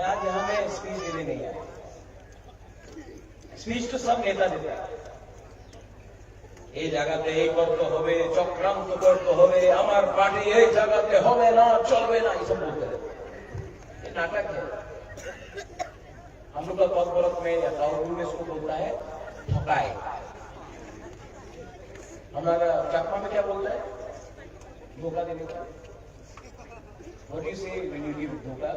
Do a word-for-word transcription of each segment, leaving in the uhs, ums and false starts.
आज यहाँ मैं स्पीच देने नहीं आया। स्पीच तो सब नेता देता है। এই জায়গাতে এই করতে হবে, চক্রান্ত করতে হবে, আমার পার্টি এই জায়গাতে হবে না, চলবে না, এইসব বলতে হবে। ये नाटक है। हम लोग का कॉकबरक में या काउडू में इसको बोलता है ठकाई। हमारा चकमा में क्या बोलता है? धोखा देने का। What do you say when you give धोखा?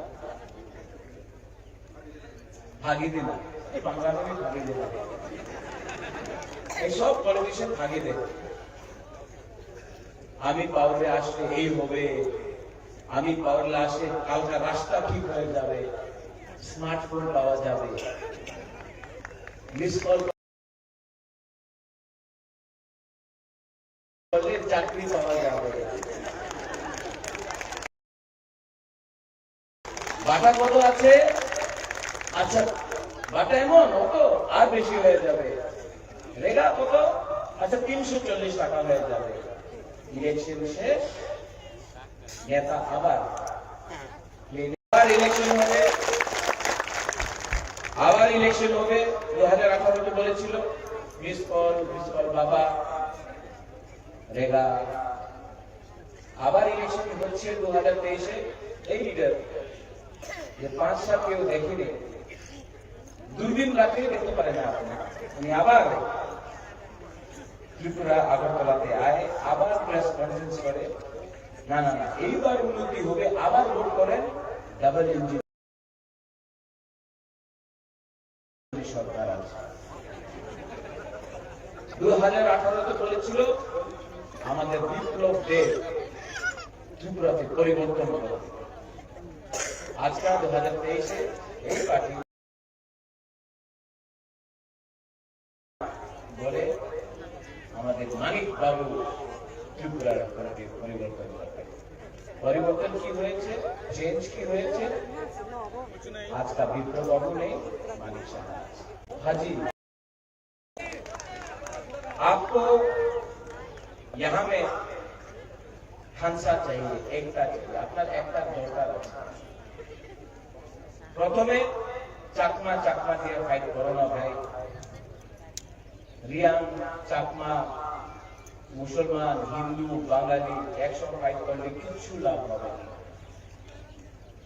ফাঁকি দেনা। এই বাংলা নামে ফাঁকি দেনা। এই সব পলিটিশিয়ান ফাঁকি দেয়। আমি পাওয়ারে আসলে এই হবে, আমি পাওয়ারে আসলে কালকা রাস্তা ঠিক হয়ে যাবে, স্মার্টফোন পাওয়া যাবে, মিস কল করলে চাকরি পাওয়া যাবে। বাটা কত আছে? আচ্ছা, বাটা এমন অত আর বেশি হয়ে যাবে। রেগা কত? আচ্ছা, তিনশো চল্লিশ টাকা হয়ে যাবে। ইলেকশন শেষ, নেতা আবার আবার ইলেকশন হবে, আবার ইলেকশন হবে। দু হাজার আঠারোতে বলেছিল মিস কল, মিস কল বাবা, রেগা। আবার ইলেকশন হচ্ছে দু হাজার তেইশে। এই লিডার যে পাঁচ সাত কেউ দেখেনি, দুর্দিন রাতে দেখতে পারে না আপনি। উনি আবার ত্রিপুরা আগরতলাতে আয়, আবার প্রেস কনফারেন্স করে, না না না, এইবার উন্নতি হবে, আবার ভোট করেন, ডাবল ইঞ্জিন সরকার আছে। দু হাজার আঠারোতে বলেছিল আমাদের বিপ্লব দেব ত্রিপুরাতে পরিবর্তন করবে। আজকাল দু হাজার তেইশে এই পার্টি বলে আমাদের মানিক বাবু ত্রিপুরার পরিবর্তন করবে। পরিবর্তন কি হয়েছে? চেঞ্জ কি হয়েছে? আজকাল বিপ্লব বাবু নেই, মানিক সাহা আছে। হাজি, आपको यहाँ में ठानसा चाहिए, एकता चाहिए, আপনার একতার দরকার আছে। প্রথমে চাকমা চাকমা দিয়ে ফাইট করো না ভাই। রিয়াং, চাকমা, মুসলমান, হিন্দু, বাঙালি একসঙ্গে ফাইট করলে কিচ্ছু লাভ হবে না।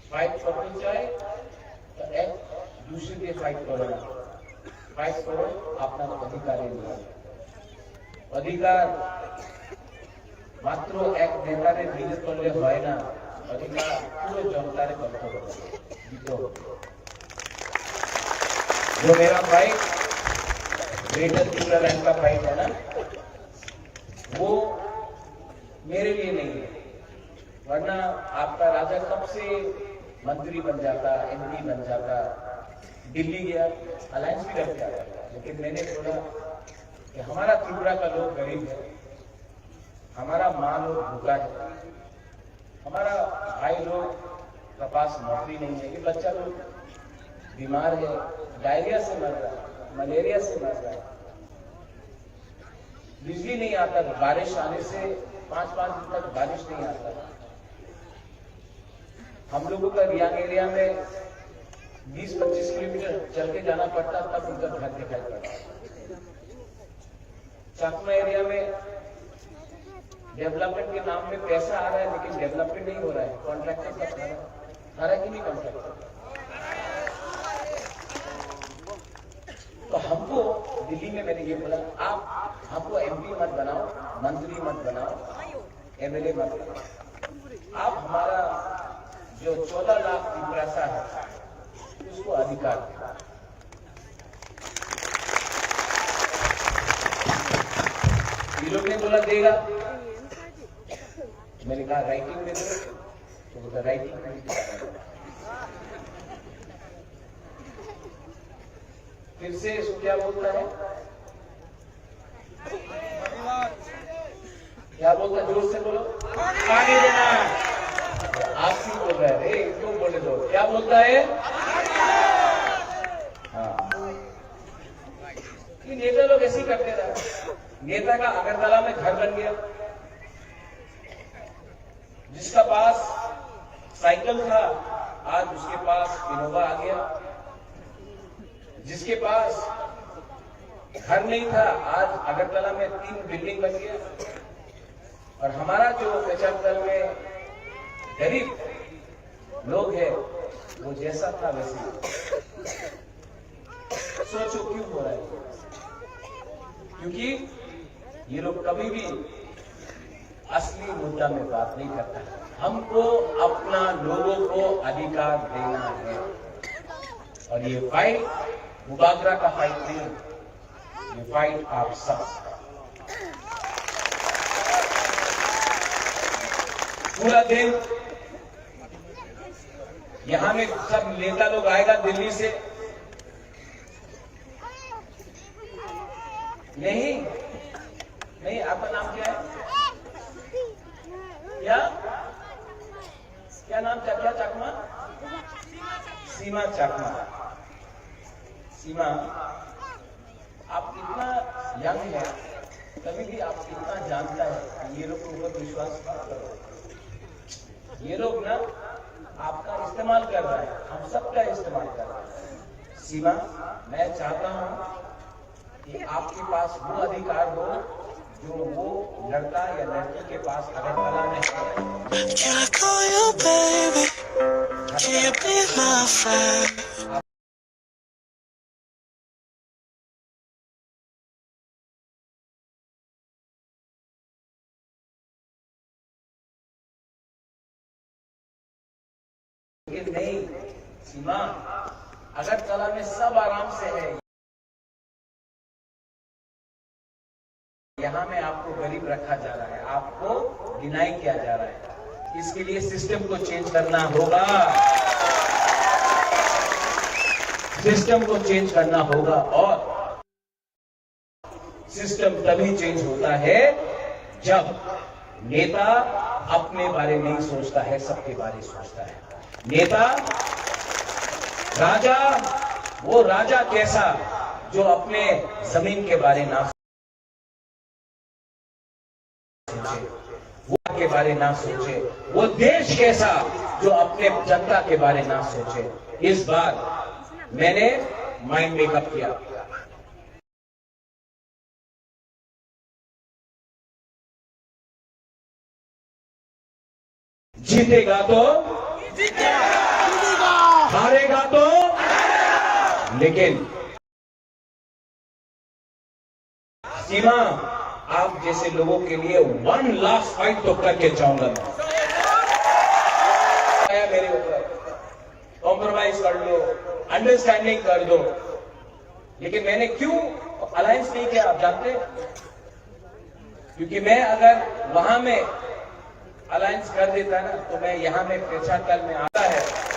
ফাইট করতে চায় তো এক দুসরে দিয়ে ফাইট করে না, ফাইট করো আপনার অধিকারের নিয়ে। অধিকার মাত্র এক নেতারে বিজয় করলে হয় না, অধিকার পুরো জনতারে করতে হবে, দিতে হবে। जो मेरा फाइट ग्रेटर टिप्रा लैंड का फाइट है ना, वो मेरे लिए नहीं है। वरना आपका राजा कब से मंत्री बन जाता, एमपी बन जाता, दिल्ली गया, अलायंस भी करके आता। लेकिन मैंने बोला कि हमारा त्रिपुरा का लोग गरीब है, हमारा माँ लोग भूखा है, हमारा भाई लोग का पास नौकरी नहीं है, ये बच्चा लोग बीमार है, डायरिया से मर रहा है, मलेरिया से मर रहा है, बिजली नहीं आता, बारिश आने से पाँच पाँच दिन तक बारिश नहीं आता। हम लोगों का रियांग एरिया में बीस पच्चीस किलोमीटर चल के जाना पड़ता, तब उनका घर दिखाई पड़ता। चकमा एरिया में डेवलपमेंट के नाम में पैसा आ रहा है, लेकिन डेवलपमेंट नहीं हो रहा है। कॉन्ट्रैक्टर का खा रहा है, खा रहा है कि नहीं कॉन्ट्रैक्टर? तो हमको दिल्ली में मैंने ये बोला, आप हमको एमपी मत बनाओ, मंत्री मत बनाओ, एमएलए मत बनाओ। आप हमारा जो चौदह लाख तिपरासा है, उसको अधिकार दो। ये लोग ने बोला देगा, मैंने कहा राइटिंग में दो, तो बोला राइटिंग में भी दो। फिर से इसको क्या बोलता है? क्या बोलता है? जोर से बोलो। पानी देना। आप क्यों बोल रहे हैं? ए, इसको बोलने दो। क्या बोलता है? हाँ। ये नेता लोग ऐसे ही करते रहे। नेता का अगरतला में घर बन गया, जिसका पास साइकिल था, आज उसके पास इनोवा आ गया, जिसके पास घर नहीं था, आज अगरतला में तीन बिल्डिंग बन गया। और हमारा जो पेचारतल में गरीब लोग हैं, वो जैसा था वैसे ही। सोचो क्यों हो रहा है? क्योंकि ये लोग कभी भी असली मुद्दा में बात नहीं करता। हमको अपना लोगों को अधिकार देना है। और ये फाइट मुबागरा का फाइट नहीं है, ये फाइट आप सब। पूरा दिन यहाँ में सब नेता लोग आएगा दिल्ली से, नहीं, नहीं, आपका नाम क्या है? क्या, क्या नाम, क्या, क्या चकमा? सीमा चकमा। सीमा, आप इतना यंग है, तभी भी आप इतना जानता है कि ये लोग के ऊपर विश्वास मत करो। ये लोग ना आपका इस्तेमाल कर रहा है, हम सबका इस्तेमाल कर रहा है। सीमा, मैं चाहता हूँ कि आपके पास वो अधिकार हो जो वो लड़का या लड़की के पास अगर कला में है। Can I call you baby? Can you be my friend? लेकिन नहीं, सीमा, अगरतला में सब आराम से है। यहाँ में आपको गरीब रखा जा रहा है, आपको डिनाई किया जा रहा है। इसके लिए सिस्टम को चेंज करना होगा, सिस्टम को चेंज करना होगा। और सिस्टम तभी चेंज होता है जब नेता अपने बारे नहीं सोचता है, सबके बारे सोचता है। नेता, राजा, वो राजा कैसा जो अपने जमीन के बारे ना सोचे, वो के बारे ना सोचे, वो देश कैसा जो अपने जनता के बारे ना सोचे। इस बार मैंने माइंड मेकअप किया। जीतेगा तो, हारेगा तो, लेकिन सीमा, आप जैसे लोगों के लिए वन लास्ट फाइट तो करके जाऊंगा मैं। आया मेरे ऊपर, कॉम्प्रोमाइज कर लो, अंडरस्टैंडिंग कर दो, लेकिन मैंने क्यों अलायंस नहीं किया, आप जानते हैं? क्योंकि मैं अगर वहां में अलायंस कर देता ना, तो मैं यहाँ में पेशातल में आता है,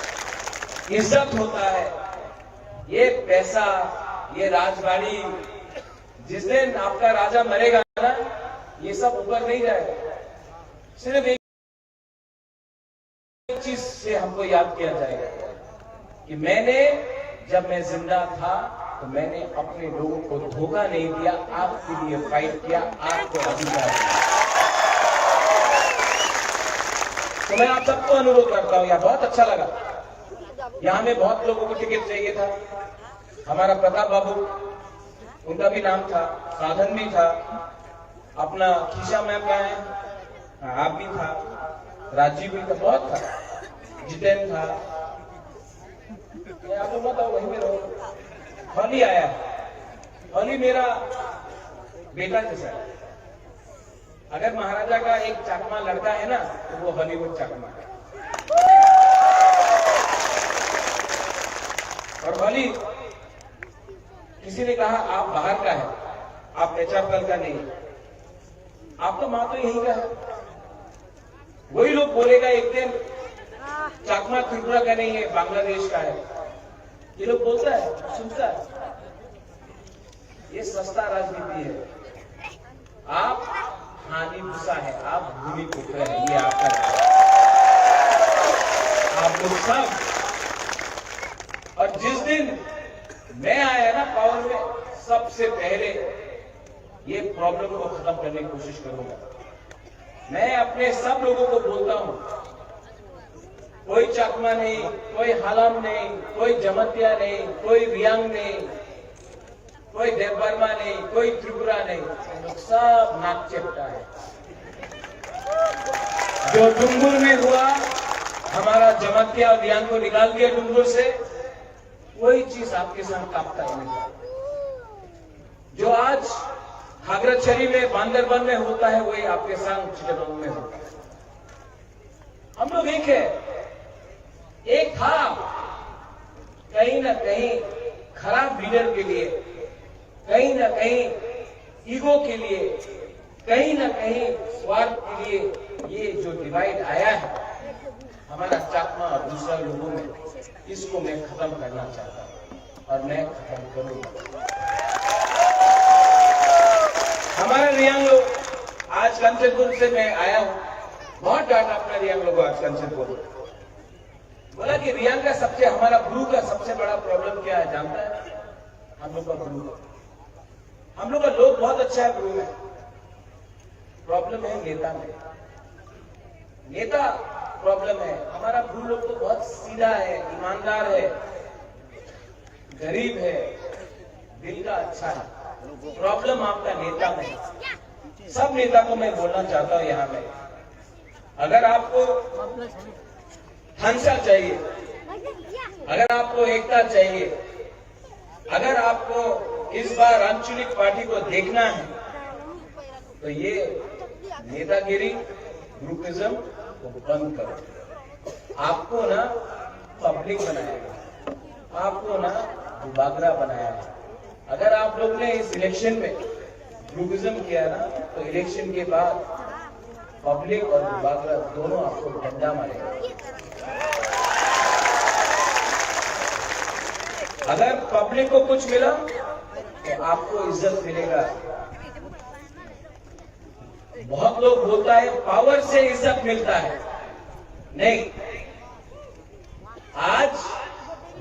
इज्जत होता है, ये पैसा, ये राजबाड़ी, जिस दिन आपका राजा मरेगा ना, ये सब ऊपर नहीं जाएगा। सिर्फ एक चीज से हमको याद किया जाएगा कि मैंने, जब मैं जिंदा था, तो मैंने अपने लोगों को धोखा नहीं दिया, आपके लिए फाइट किया, आपको अधिकार दिया। तो मैं आप सबको अनुरोध करता हूँ, यहाँ बहुत अच्छा लगा, यहाँ में बहुत लोगों को टिकट चाहिए था। हमारा प्रताप बाबू, उनका भी नाम था, साधन भी था, अपना खीसा मैम का है, हाँ, आप भी था, राजीव भी था, बहुत था, जितेन था। ये आप लोग बताओ, वहीं में रहो। हली आया, हली मेरा बेटा जैसा है। अगर महाराजा का एक चकमा लड़का है ना, तो वो हॉलीवुड चकमा है। और हॉली, किसी ने कहा, "आप बाहर का है, आप पेचारतल का नहीं है, आपका माँ तो यहीं का है।" वही लोग बोलेगा एक दिन, "चकमा त्रिपुरा का नहीं है, बांग्लादेश का है।" ये लोग बोलता है, सुनता है। ये सस्ता राजनीति है। आप हानि भूसा है, आप भूमि पुत्र है, ये आपका, आप लोग सब। और जिस दिन मैं आया ना पावर में, सबसे पहले ये प्रॉब्लम को खत्म करने की कोशिश करूंगा। मैं अपने सब लोगों को बोलता हूं, कोई चकमा नहीं, कोई हालाम नहीं, कोई जमतिया नहीं, कोई रियांग नहीं, कोई देवबर्मा नहीं, कोई त्रिपुरा नहीं, हम लोग सब नाक चेपटा है। जो डुंगुर में हुआ, हमारा जमतिया और रियांग को निकाल दिया डुंगुर से, वही चीज आपके साथ कांपता है। जो आज खागराछड़ी में, बांदरबन में होता है, वही आपके साथ चिटागोंग में होता है। हम लोग एक है, एक था। कहीं ना कहीं खराब लीडर के लिए, कहीं ना कहीं ईगो के लिए, कहीं ना कहीं स्वार्थ के लिए ये जो डिवाइड आया है हमारा चाकमा और दूसरा लोगों में, इसको मैं खत्म करना चाहता हूँ और मैं खत्म करूंगा। हमारा रियांग लोग, आज कंचनपुर से मैं आया हूँ, बहुत डांट अपना रियांग लोगों को आज कंचनपुर। बोला कि रियांग का सबसे, हमारा ब्रू का सबसे बड़ा प्रॉब्लम क्या है जानता है? हम लोग का ब्रू, हम लोग का लोग बहुत अच्छा है ब्रू में। प्रॉब्लम है नेता में, नेता प्रॉब्लम है। हमारा ब्रू लोग तो बहुत सीधा है, ईमानदार है, गरीब है, दिल का अच्छा है। प्रॉब्लम आपका नेता में है। सब नेता को मैं बोलना चाहता हूँ यहाँ में, अगर आपको हंसा चाहिए, अगर आपको एकता चाहिए, अगर आपको इस बार आंचलिक पार्टी को देखना है, तो ये नेतागिरी, ग्रुपिज्म को बंद करो। आपको ना पब्लिक बनाया है, आपको ना बुबागरा बनाया है। अगर आप लोग ने इस इलेक्शन में ग्रुपिज्म किया ना, तो इलेक्शन के बाद पब्लिक और बुबागरा दोनों आपको डंडा मारेगा। अगर पब्लिक को कुछ मिला, तो आपको इज्जत मिलेगा। बहुत लोग बोलता है पावर से इज्जत मिलता है, नहीं। आज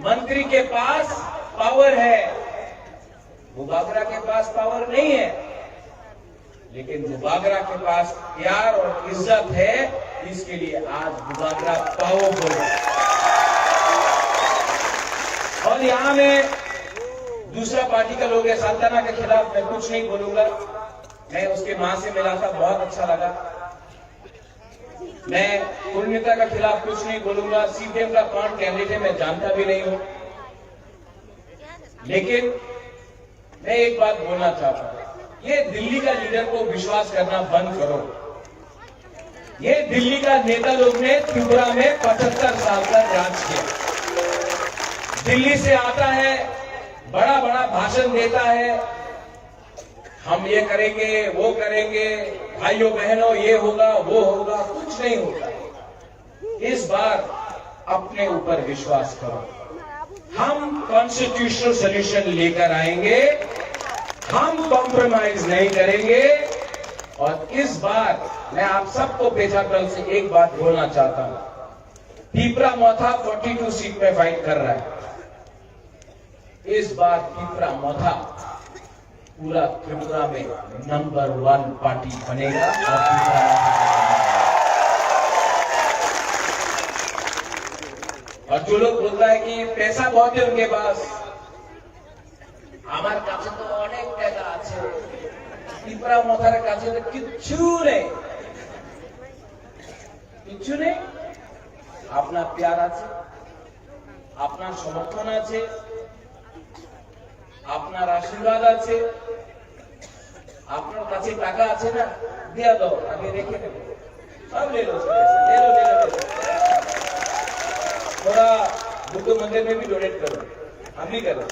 मंत्री के पास पावर है, बुबागरा के पास पावर नहीं है, लेकिन बुबागरा के पास प्यार और इज्जत है, इसके लिए आज बुबागरा पावरफुल है। और यहाँ में दूसरा पार्टी का लोग है, सल्तना के खिलाफ मैं कुछ नहीं बोलूंगा। मैं उसके माँ से मिला था, बहुत अच्छा लगा। मैं पूर्णिता का खिलाफ कुछ नहीं बोलूंगा, सीपीएम का कौन कैंडिडेट है मैं जानता भी नहीं हूं, लेकिन मैं एक बात बोलना चाहता हूं, ये दिल्ली का लीडर को विश्वास करना बंद करो। ये दिल्ली का नेता लोग ने त्रिपुरा में पचहत्तर साल तक राज किया। दिल्ली से आता है, बड़ा बड़ा भाषण देता है, हम ये करेंगे, वो करेंगे, भाइयों बहनों, ये होगा, वो होगा, कुछ नहीं होता। इस बार अपने ऊपर विश्वास करो। हम कॉन्स्टिट्यूशनल सॉल्यूशन लेकर आएंगे, हम कॉम्प्रोमाइज नहीं करेंगे। और इस बार मैं आप सबको पेजापल से एक बात बोलना चाहता हूं, पिपरा मोथा फोर्टी टू सीट पे फाइट कर रहा है। इस बार पिपरा मोथा पूरा त्रिपुरा में नंबर वन पार्टी बनेगा और पिपरा मोथा। और जो लोग बोलता है कि पैसा बहुत है उनके पास, আমার কাছে তো অনেক টাকা আছে, পিপরা মথার কাছে তো কিচ্ছু নেই, কিচ্ছু নেই। আপনার প্যার আছে, আপনার সমর্থন আছে, আপনার আশীর্বাদ আছে, আপনার কাছে টাকা আছে না, দিয়া দাও, আমি রেখে দেবো। সব লে লো, সব লে লো, লে লো, লে লো। थोड़ा बुद्ध मंदिर में भी डोनेट करो, हम नहीं करो।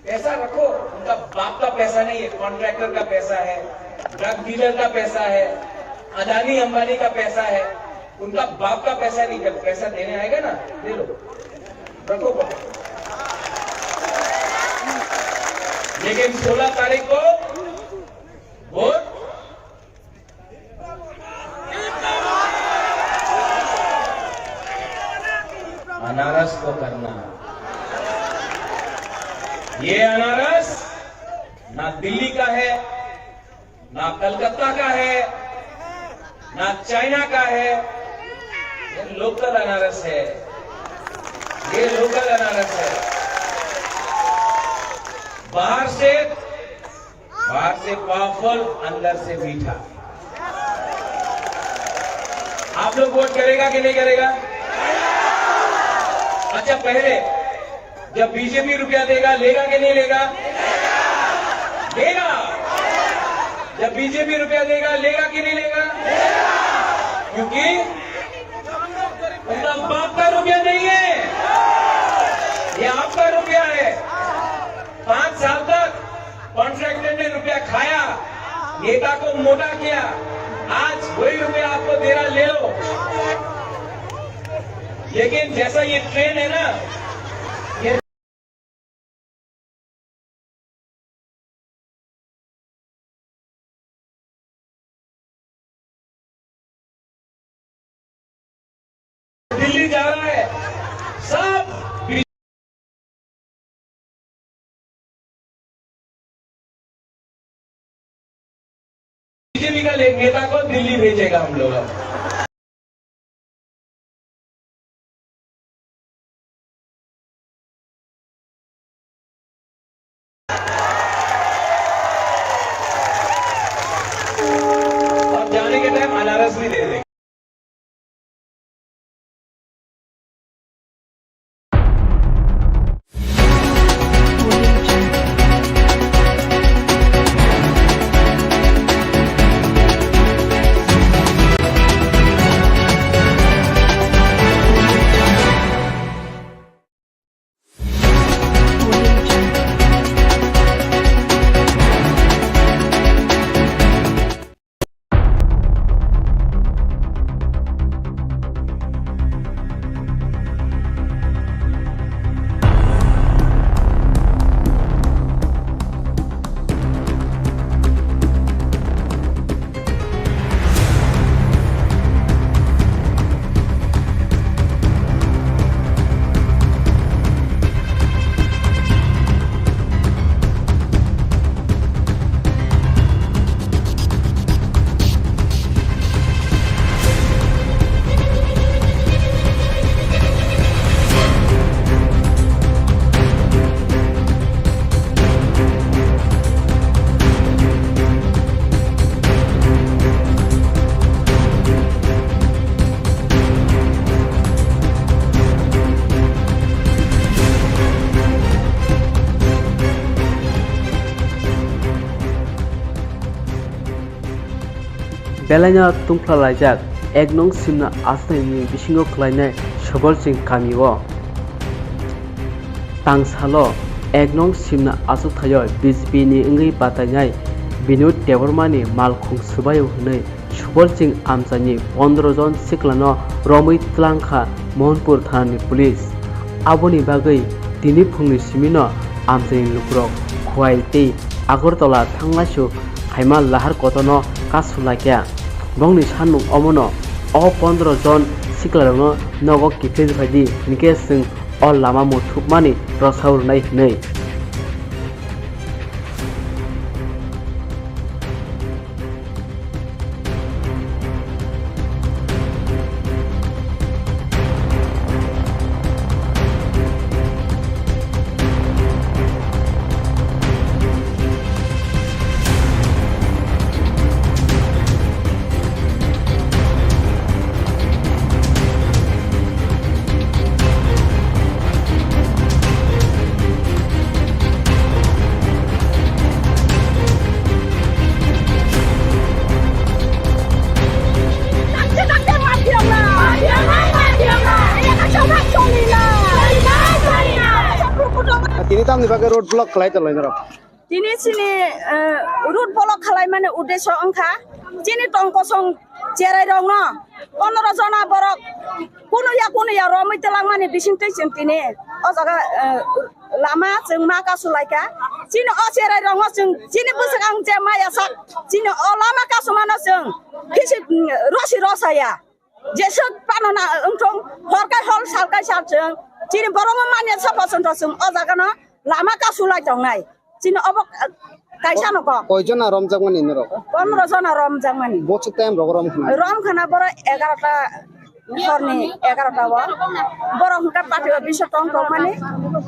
पैसा रखो, उनका बाप का पैसा नहीं है, कॉन्ट्रैक्टर का पैसा है, ड्रग डीलर का पैसा है, अदानी अंबानी का पैसा है, उनका बाप का पैसा नहीं। जब पैसा देने आएगा ना, ले लो, रखो पकड़। लेकिन सोलह तारीख को वोट अनारस को करना। ये अनारस ना दिल्ली का है, ना कलकत्ता का है, ना चाइना का है, लोकल अनारस है, ये लोकल अनारस है। बाहर से, बाहर से पावरफुल, अंदर से मीठा। आप लोग वोट करेगा कि नहीं करेगा? अच्छा, पहले जब बीजेपी रुपया देगा, लेगा कि नहीं लेगा? लेगा। जब बीजेपी रुपया देगा, लेगा कि नहीं लेगा? क्योंकि उनका बाप का रुपया नहीं है, ये आपका रुपया है। पांच साल तक कॉन्ट्रैक्टर ने रुपया खाया, नेता को मोटा किया, आज वही रुपया आपको दे रहा, ले लो। लेकिन जैसा ये ट्रेंड है ना, ये दिल्ली जा रहा है, सब बीजेपी का ले-, नेता को दिल्ली भेजेगा हम लोग अब। और जाने के टाइम अनारस भी दे देंगे। Belaino tungphla laijak ek nong simna aswkni bisingo khlainai Subolching kamio. Tangsalo ek nong simna aswkthaio B J P ni wngwi batainai Binod Debbarma ni malkhung swbaio hwnwi Subolching amchaini pondro jon siklano romwi twlangkha Mohanpur thanani police. Aboni bagwi tini phungni simino amchaini lukurok Khowai tei Agartala thanglaisu khaima lahar kotorno kasu laikha. Bongni sanmung omono o pondro jon siklarokno nogo kiphilwi phaidi, hinkhe chwng o lama muthupmani rwsao rwnai hwnwi. Tini tamni bagwi road block khlai tonglainai rok. Tini chini, eh, road block khlaimani uddesho wngkha chini tong kosong cherai rokno pondro jona borok kunuya kunuya romwi twlangmani bisingtwi chwng tini o jaga, eh, lama chwng ma kasu laikha. Chini o cherai rokno chwng chini bwswk ang je maya sak chini o lama kasumano chwng phisi, mm, rosi rosaya. Jeswk pano na wngthong, hor kai hor, sal kai sal chwng. Chini borokno manya sa pochonto chwng o jaga no lama kasu lai tongnai. Chini obo, eh, kaisa no kok. Koi jona romjakmani norok? Pondro jona romjakmani. Bochuk time rogo rom khna? Rom khna borok egarota Horni egarota o borok hwnkha party office o tong tongmani,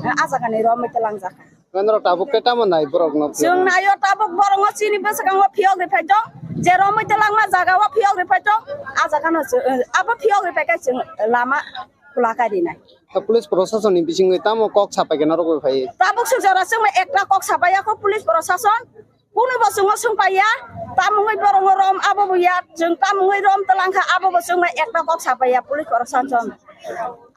ah jagani romwi twlangjak. Norok tabuk khe tamo nai borokno? Chwng naio tabuk borokno chini bwskango phiyok rwphai tong, je romwi twlangma jaga o phiyok rwphai tong, ah jagano chwng, abo phiyok rwphai khe chwng lama khula kai rinai. Ta police proshasonni bisingwi tamo kok sapai khe norok bai phai? Tabuk suk jora chwngno ekta kok sapai ya kho police proshason. Kuno bo chwngno swngpaiya, tamungwi borongo rom abo bo ya, chwng tamungwi rom twlangkha abo bo chwngno ekta kok sapaiya police proshasonno.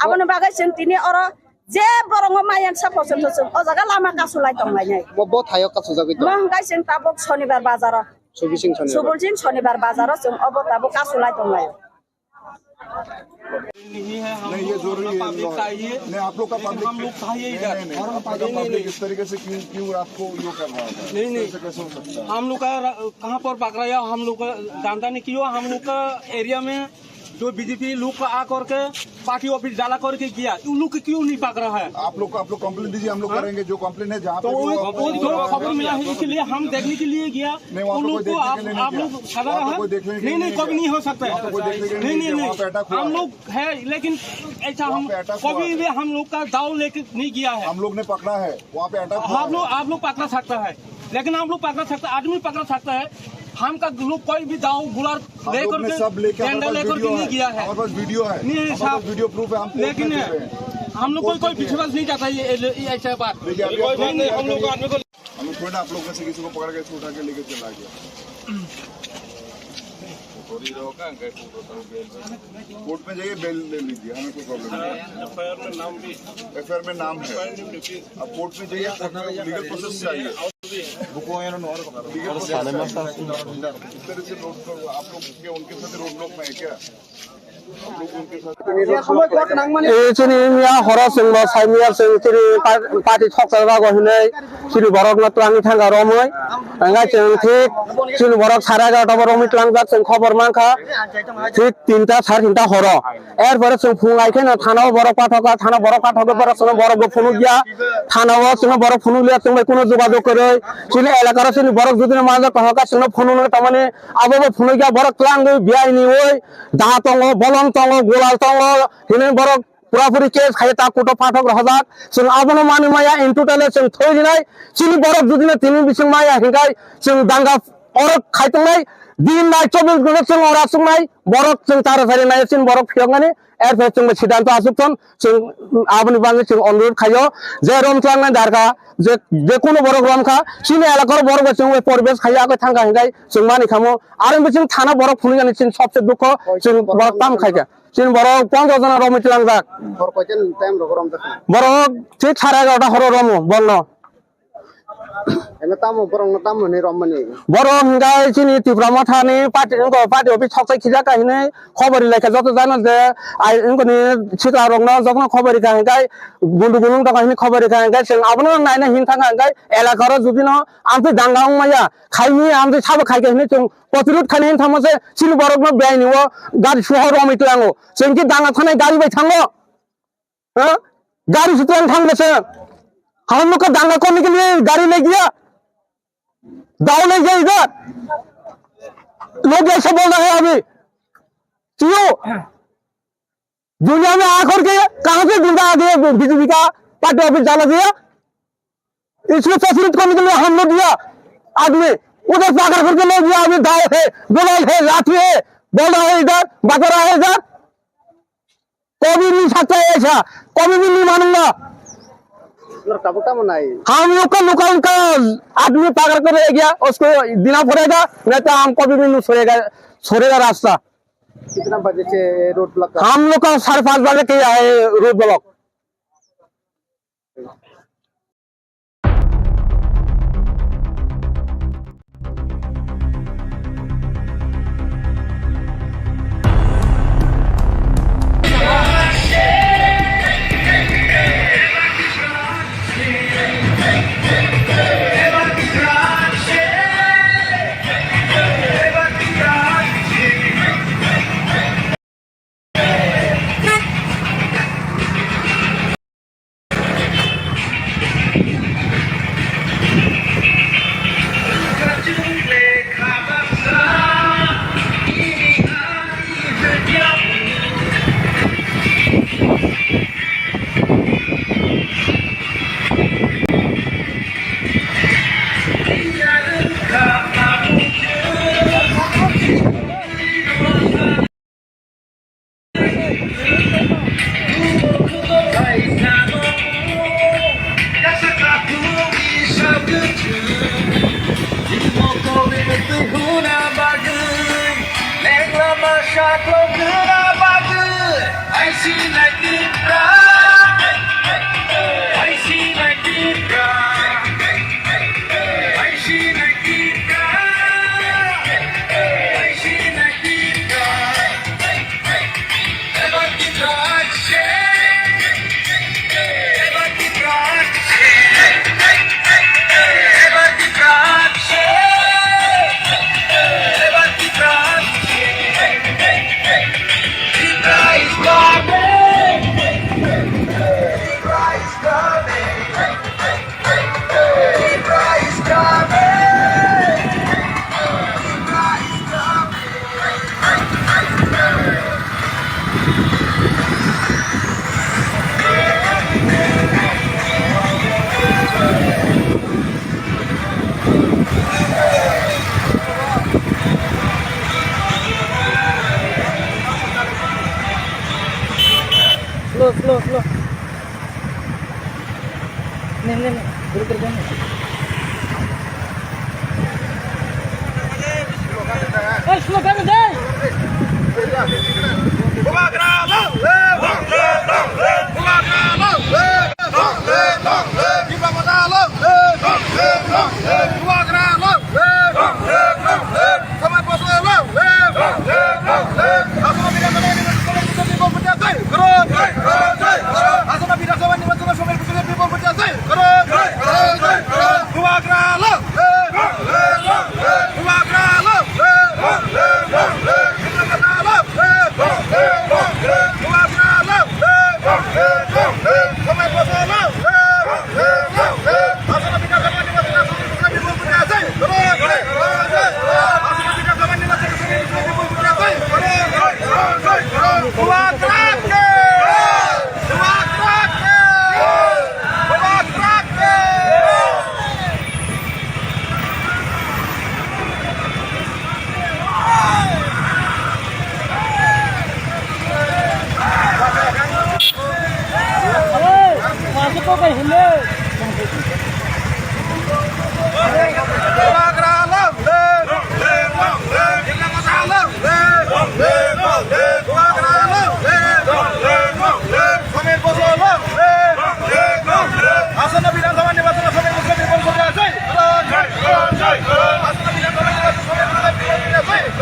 Aboni bagwi chwng tini oro je borongo maya sa pochonto chwng o jaga lama kasulai tonglainai. Bo, bo thaio kasujagwi tong? Mo hwnkhe chwng tabuk Shonibar bazaro. Subising Shonibar. Subulsing Shonibar bazaro chwng obo tabuk kasulai tonglaio. नहीं है, हम नहीं, ये लोग जरूरी है, पब्लिक चाहिए। नहीं, आप लोग का पब्लिक हम लोग चाहिए इधर। नहीं, नहीं, नहीं, आप लोग का पब्लिक इस तरीके से क्यों, क्यों रात को यो कर रहा है? नहीं, नहीं। ऐसे कैसे हो सकता है? हम लोग का र-, कहाँ पर पकड़ा या हम लोग का जानता नहीं क्यों हम लोग का एरिया में जो बीजेपी लोग का आ करके पार्टी ऑफिस डाला करके गया, उन लोग को क्यों नहीं पकड़ा है? आप लोग, आप लोग कंप्लेंट दीजिए, हम लोग हाँ? करेंगे। जो कंप्लेंट है, जहाँ तो पे भी वो, वो वो, जो खबर मिला है, इसीलिए हम देखने के लिए गया। नहीं, वहाँ पे उन लोग कोई को देखने आप, के लिए नहीं आप गया। लोग खड़ा वहाँ पे रहा। कोई देखने के लिए नहीं, नहीं, नहीं, कभी गया। नहीं हो सकता है। वहाँ पे कोई देखने के लिए नहीं, नहीं, नहीं, गया। वहाँ पे अटैक हुआ हम है। लोग है, लेकिन ऐसा वहाँ हम पे अटैक हुआ कभी है। भी हम लोग का दाव लेके नहीं गया है। हम लोग ने पकड़ा है, वहाँ पे अटैक हुआ आप है। लोग, आप लोग पकड़ा सकता है, लेकिन आप लोग पकड़ा सकता है, आदमी पकड़ा सकता है। हम का लोग कोई भी दाव गुलाल हम लोग लेकर ने के, सब लेके, हमारे डंडा पास लेकर के वीडियो नहीं है। गया है। हमारे पास वीडियो है। नहीं, नहीं, हमारे साहब। पास वीडियो प्रूफ है, हम कोर्ट लेकिन में दे रहे हैं। हम लोग कोई, कोर्ट कोई में दे रहे हैं। विश्वास नहीं जाता ये, ये, ऐसा बात। देखिए, अभी आप नहीं, नहीं, हम लोग को आदमी को हम लोग को आदमी को लेके चला गया। कोर्ट में जाइए, बेल ले लीजिए, हमें कोई प्रॉब्लम नहीं है। एफआईआर में नाम भी है। एफआईआर में नाम है। आप कोर्ट में जाइए, कोर्ट में लीगल प्रोसेस चाहिए। लीगल प्रोसेस चाहिए। इस तरह से रोड ब्लॉक, आप लोग क्या उनके साथ रोड ब्लॉक में है क्या? Ei chini miya horo chwng bo sai miya chwng chini pa-, party thoksa jago hinwi chini borok no twlangwi thangkha romwi. Hwnkhai chwng thik chini borok sare egarota bo romwi twlangjak chwng khobor mankha. Thik tinta sare tinta horo. Erpore chwng phung ai kheno thana o borok pathokha, thana borok pathokhe borok chwngno borok bo phunukya. Thana o chwngno borok phunukliya chwng bai kuno jogajog kwrwi. Chini elakaro chini borok judino manjak tongkha chwngno phunuknwi tongmani abo bo phunukya borok twlangwi biyai niwi. Da tongo, bolong tongo, gulal tongo, hinwi borok pura puri case khai ta kuto pathok rohojak. Chwng abono manwi maya in total chwng thoi rinai. Chini borok judino tini bising maya hinkhai chwng danga oro khai tongnai. Din nai chobbish ghonta chwng oro aswknai. Borok chwng chara sari nai chini borok phiyoknani. Erpore chwngbo siddhanto aswk thon. Chwng aboni bagwi chwng onurodh khaio je rom twlangnai darkha je, je kuno borok romkha. Chini elakaro borok bai chwng bai poribesh khaio, akoi thangkha hinkhai chwng mani khamo. Aro bising thana borok phunukjani chini sobse dukho chwng borok tam khaikha. Chini borok ponchash jona romwi tlangjak. Hor koitan time rok romjak kha? Borok thik sare egarota horo romo borokno. Eno tamo borokno tamo hinwi rommani? Borok hinkhai chini Tipra Mothani party, wngkha party office thokchai khijak kha hinwi khobor rilai kha joto jano je ai wngkha ni sikla rokno jotono khobor rikha hinkhai gundu gunung tongkha hinwi khobor rikha hinkhai chwng abono naina hin thangkha hinkhai elakaro judino amtwi danga wngmaya khaini amtwi sabo khaikha hinwi chwng protirod khaina hin thangma se chini borokno biyai ni o gari suha romwi tlango chwng ki danga thanai gari bai thango. हाँ? गाड़ी से तुरंत हम से हम लोग का दंगा करने के लिए गाड़ी ले गया, दाव ले गया इधर। लोग ऐसे बोल रहे हैं अभी, क्यों? दुनिया में आकर के कहाँ से गुंडा आ गया, बीजेपी का पार्टी ऑफिस डाला गया? इसको फैसिलिटी करने के लिए हम लोग दिया आदमी, उधर पागल करके ले गया। अभी दाव है, गुलाल है, लाठी है, बोल रहा है इधर, बता रहा है इधर। कभी नहीं सकता है ऐसा, कभी भी नहीं मानूंगा। Norok tabuk tamo nai? हम लोग का लोकल का आदमी पागल कर रह गया, उसको देना पड़ेगा, नहीं तो हम कभी भी नहीं छोड़ेगा, छोड़ेगा रास्ता। कितना बजे से रोड ब्लॉक कर? हम लोग का साढ़े पाँच बजे किया है road block. Slow, slow, slow. Nih, nih, nih. Duduk, duduk, duduk. Eh, slow down, deh. Bubagra long live! Long live, long live! Bubagra long live! Long live, long live! Tipra Motha long live! Long live, long live! Bubagra long live! Long live, long live! Somaj Bosoi long live! Long live, long live! Hasana Bidhan Sabha nirbachon Somaj Bosoi Bipul Bhutia jai! Korong! Jai korong, jai korong! Hasana Bidhan Sabha nirbachon Somaj Bosoi Bipul Bhutia jai! Korong! Jai korong, jai korong! Bubagra long live! Long live, long live! Bubagra long live! Long live, long live! Tipra Motha long live! Long live, long live! Bubagra long live! Long live, long live! Somaj Bosoi long live! Long live, long live! Hasana Bidhan Sabha nirbachon Somaj Bosoi Bipul Bhutia jai! Korong! Jai korong, jai korong! Hasana Bidhan Sabha nirbachon Somaj Bosoi Bipul Bhutia jai! Korong! Jai korong, jai korong! Bubagra ke! Bubagra ke! Bubagra ke! Bubagra long live! Long live, long live! Tipra Motha long live! Long live, long live! Bubagra long live! Long live, long live! Somaj Bosoi long live! Long live, long live! Hasana Bidhan Sabha nirbachon Somaj Bosoi Bipul Bhutia jai! Jai korong, jai korong! Hasana Bidhan Sabha nirbachon Somaj Bosoi Bipul Bhutia jai! Jai korong, jai korong!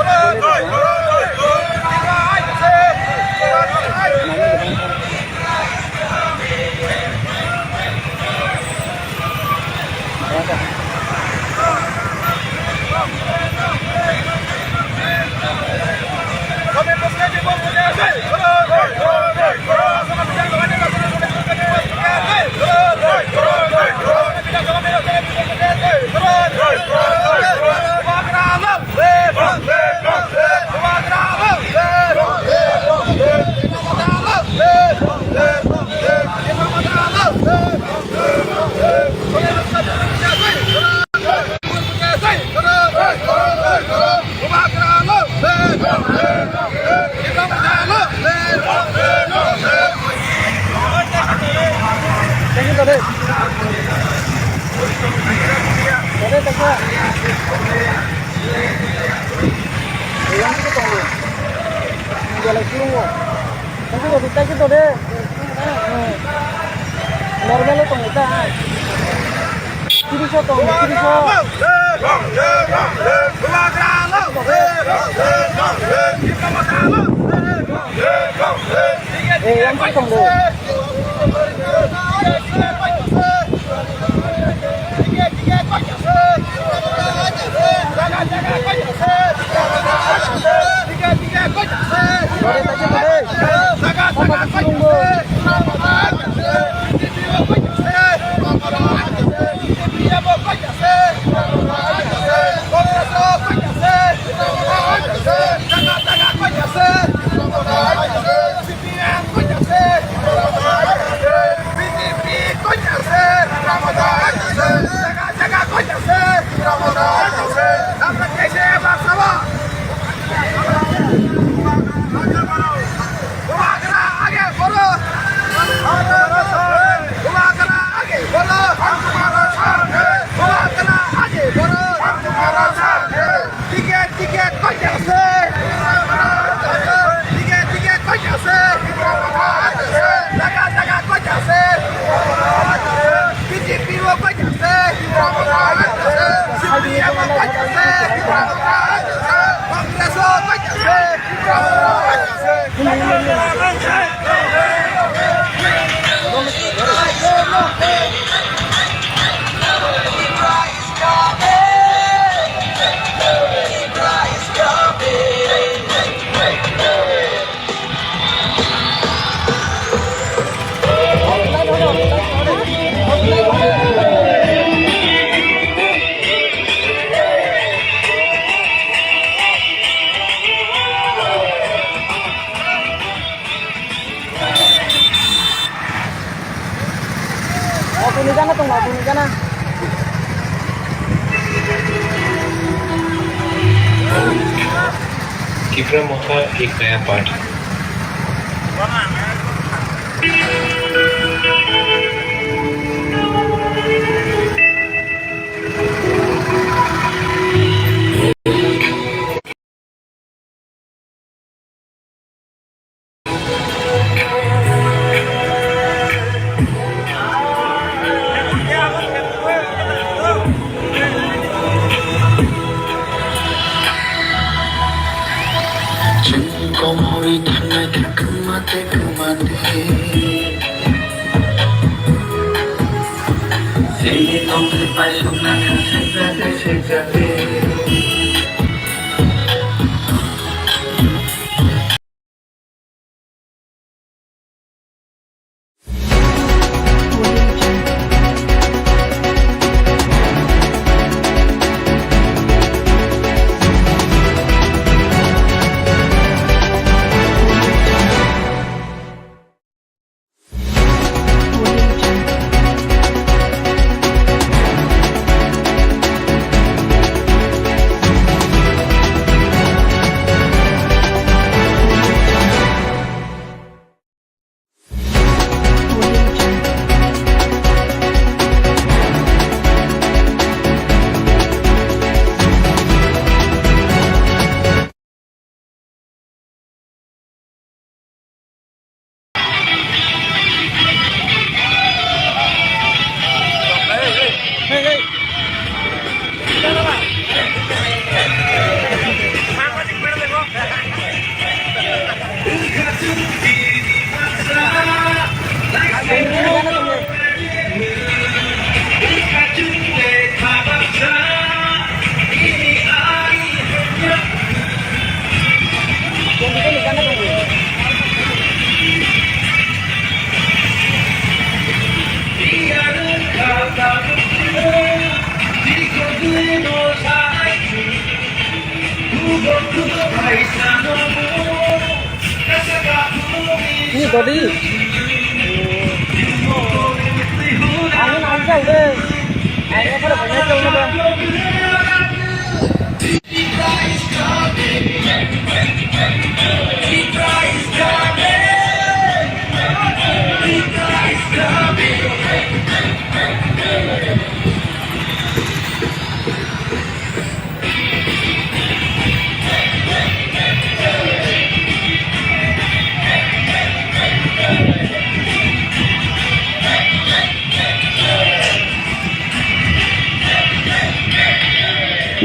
Belai kurungo. Thank you, thank you, tode. Normal tong ta. Tiriso tong, tiriso. Eh, yang sih tong deh. Tipra Motha ek naya paath. Chwng komorwi thangnai kha kwmate kwmate. Chini tongthai paisukna kha sengjakhe sengjakhe. Ini tadi. Angin aja udah. Ayo pada banyak yang udah.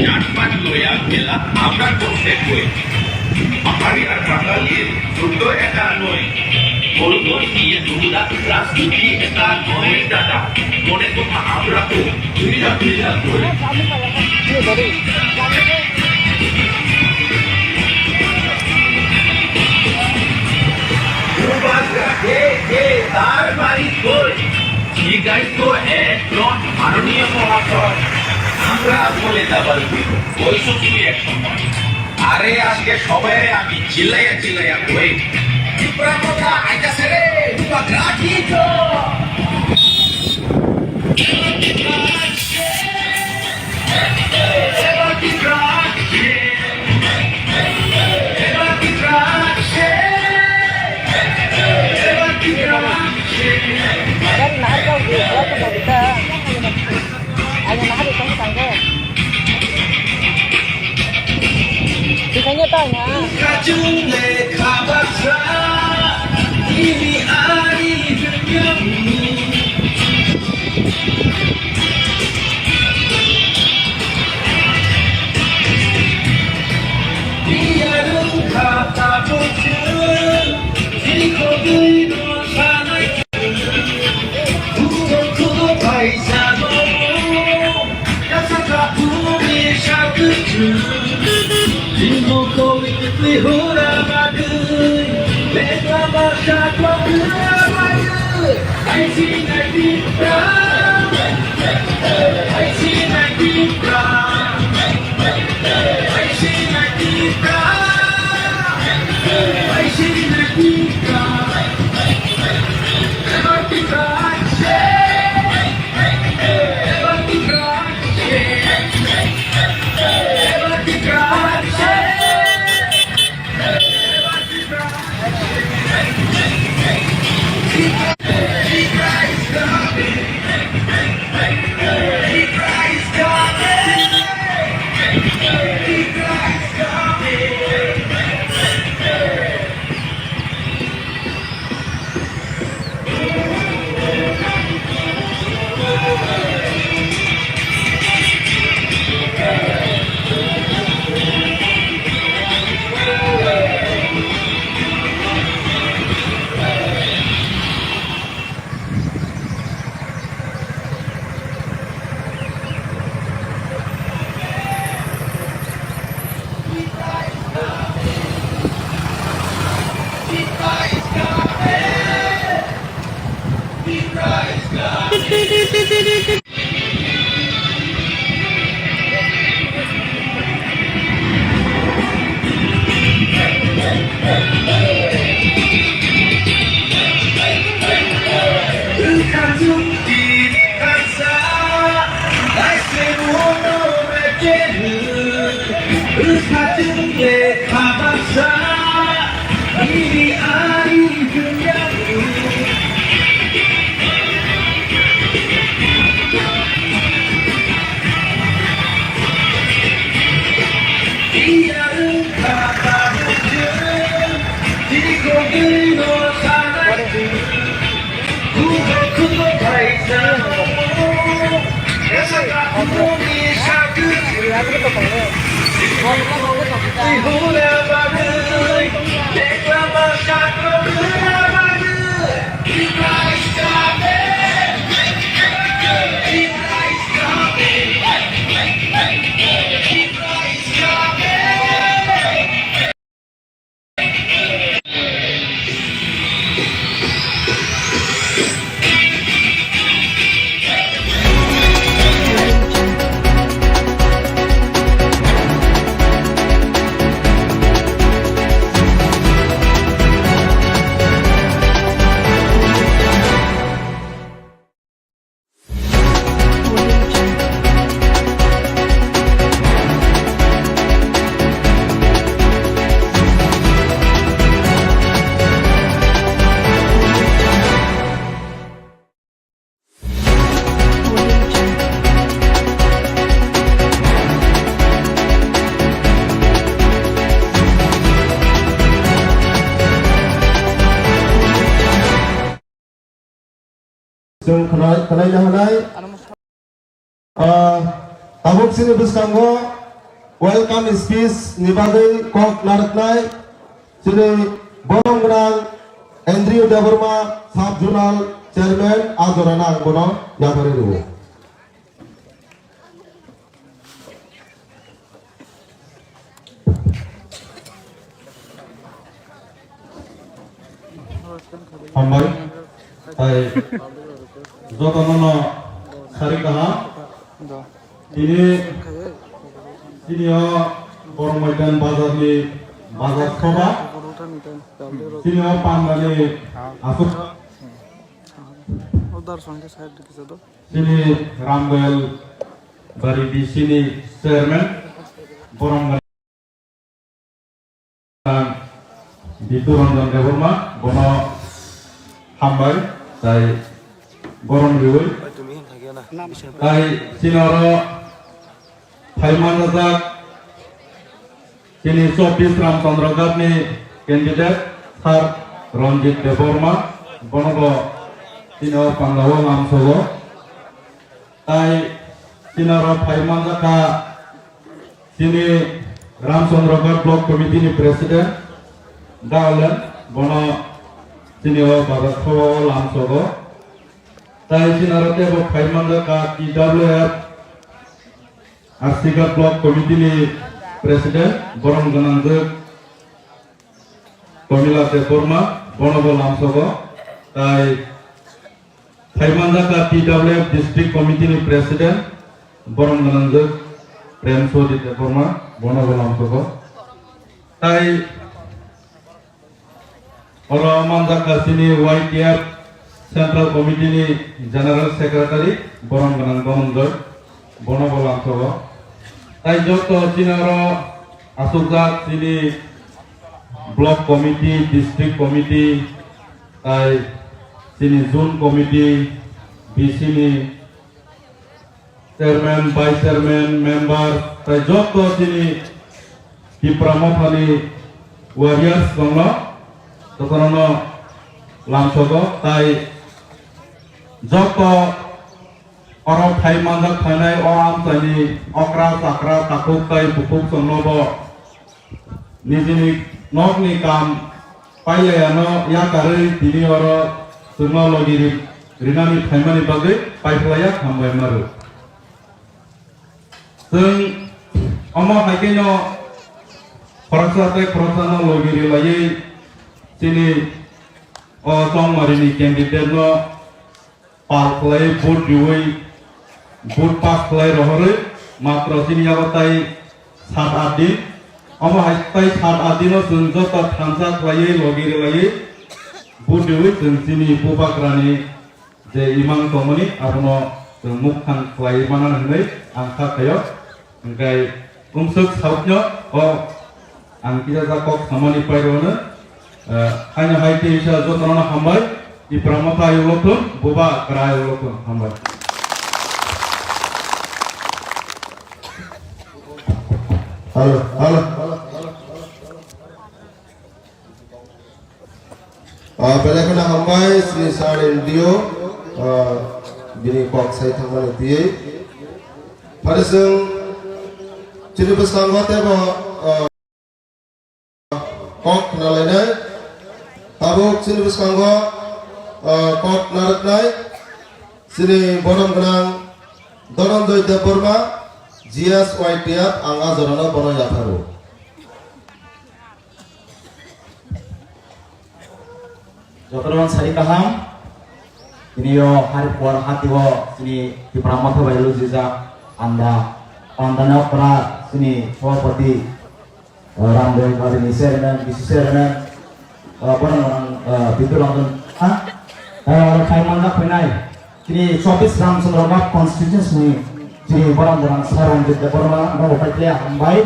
Jatpat loya bela abra kosek koi. Bahari ar Bangali sundo eta noi. Bolgoi niye dula rajniti eta noi dada. Mone to ma abra ko. Duida duida koi. Bubagra he he tar bari koi. He guys to ek ron মাননীয় মহাশয়. আমরা বলে দাবাল দিব. ওই সব তুই এক নম্বর. আরে আজকে সবাই আমি চিল্লাইয়া চিল্লাইয়া কই. ত্রিপুরা কথা আইতাছে রে. Bubagra ঠিক তো. Gari nahar kau di, kau tu mau kita. Ayo nahar itu tangga. Sisanya tanya. Chwng khwnai, khwnaina hwnai. Ah, tabuk chini bwskango welcome speech ni bagwi kok narwknai chini borom gwnang Andrew Debbarma, Sub Zonal Chairman, a jorano ang bono yapharwi rwo. Hambai, tai jotono no sari kaham. Tini, tini o Borok Moidan bazar ni bazar soba. Tini o panda ni asuk. Order song ke side ke jado. Chini Ramgoyal Bari B C ni chairman, borom gwnang Bitu Ranjan Debbarma, bono hambai, tai borom riwi. Tai chini oro phai manjak chini chobbish Ramchandra Ghat ni candidate Sir Ranjit Debbarma, bono bo chini o panda o lamsogo. Tai chini oro phai manjak kha chini Ramchandra Ghat Block Committee ni President Daolen, bono chini o bazar soba o lamsogo. Tai chini oro teibo phai manjak kha T W F R C Ghat Block Committee ni President, borom gwnangjak Pramila Debbarma, bono bo lamsogo. Tai phai manjak kha T W F District Committee ni President, borom gwnangjak Prem Sodhi Debbarma, bono bo lamsogo. Tai oro manjak kha chini Y T F Central Committee ni General Secretary, borom gwnang Dhananjoy, bono bo lamsogo. Tai joto chini oro asukjak chini Block Committee, District Committee, tai chini Zone Committee, B C ni Chairman, Vice Chairman, Member, tai joto chini Tipra Mothani warriors tongno, jotono lamsogo, tai joto oro phai manjak phainai o amchaini okra chakra takhuk tai bukhuk chwngno bo nijini nokni kam pailaiano yakarwi tini oro chwngno logi ri-, rinani phaimani bagwi paiphlaiya hambai maru. Chwng omo hai kheno khoroksa tei khoroksano logi rilaiwi chini o chongmarini candidate no pal khlai vote riwi Vote pass khlai rohorwi matro chini yago tai sat aath din. Omo hai tai sat aath dino chwng joto thansa khlaiwi logi rwlaiwi vote riwi chwng chini bubagrani je imang tongmani abono chwng mukthang khlaiwi manani hwnwi ang kha khaio. Hwnkhe umswk saukno o ang kisa kok samani pairwno, eh, haino hai teisa jotono hambai, Tipra Motha ayulo thun, bubagra ayulo thun, hambai. Hello, hello. Ah, belai kheno hambai, Sri Sir N D O, ah, bini kok sai thangmani tiyui. Phari chwng chini bwskango teibo, ah, kok khna lainai. Tabuk chini bwskango, ah, kok narwknai chini borom gwnang Dhananjay Debbarma, G S Y T F, ang a jorano bono yapharu. Jotono sari kaham, tini o hari por hati o chini Tipra Motha bai lujijak panda, panda ni okra chini Sabhapati, eh, Ramdev Bari ni chairman, vice chairman, eh, borok rang, eh, Bidu Ranjan, ha? Eh, oro khai manjak phainai. Chini chobbish Ramchandra Bagh constituency ni chini borok rang Sir Ranjit Debbarma, nogo paikle hambai.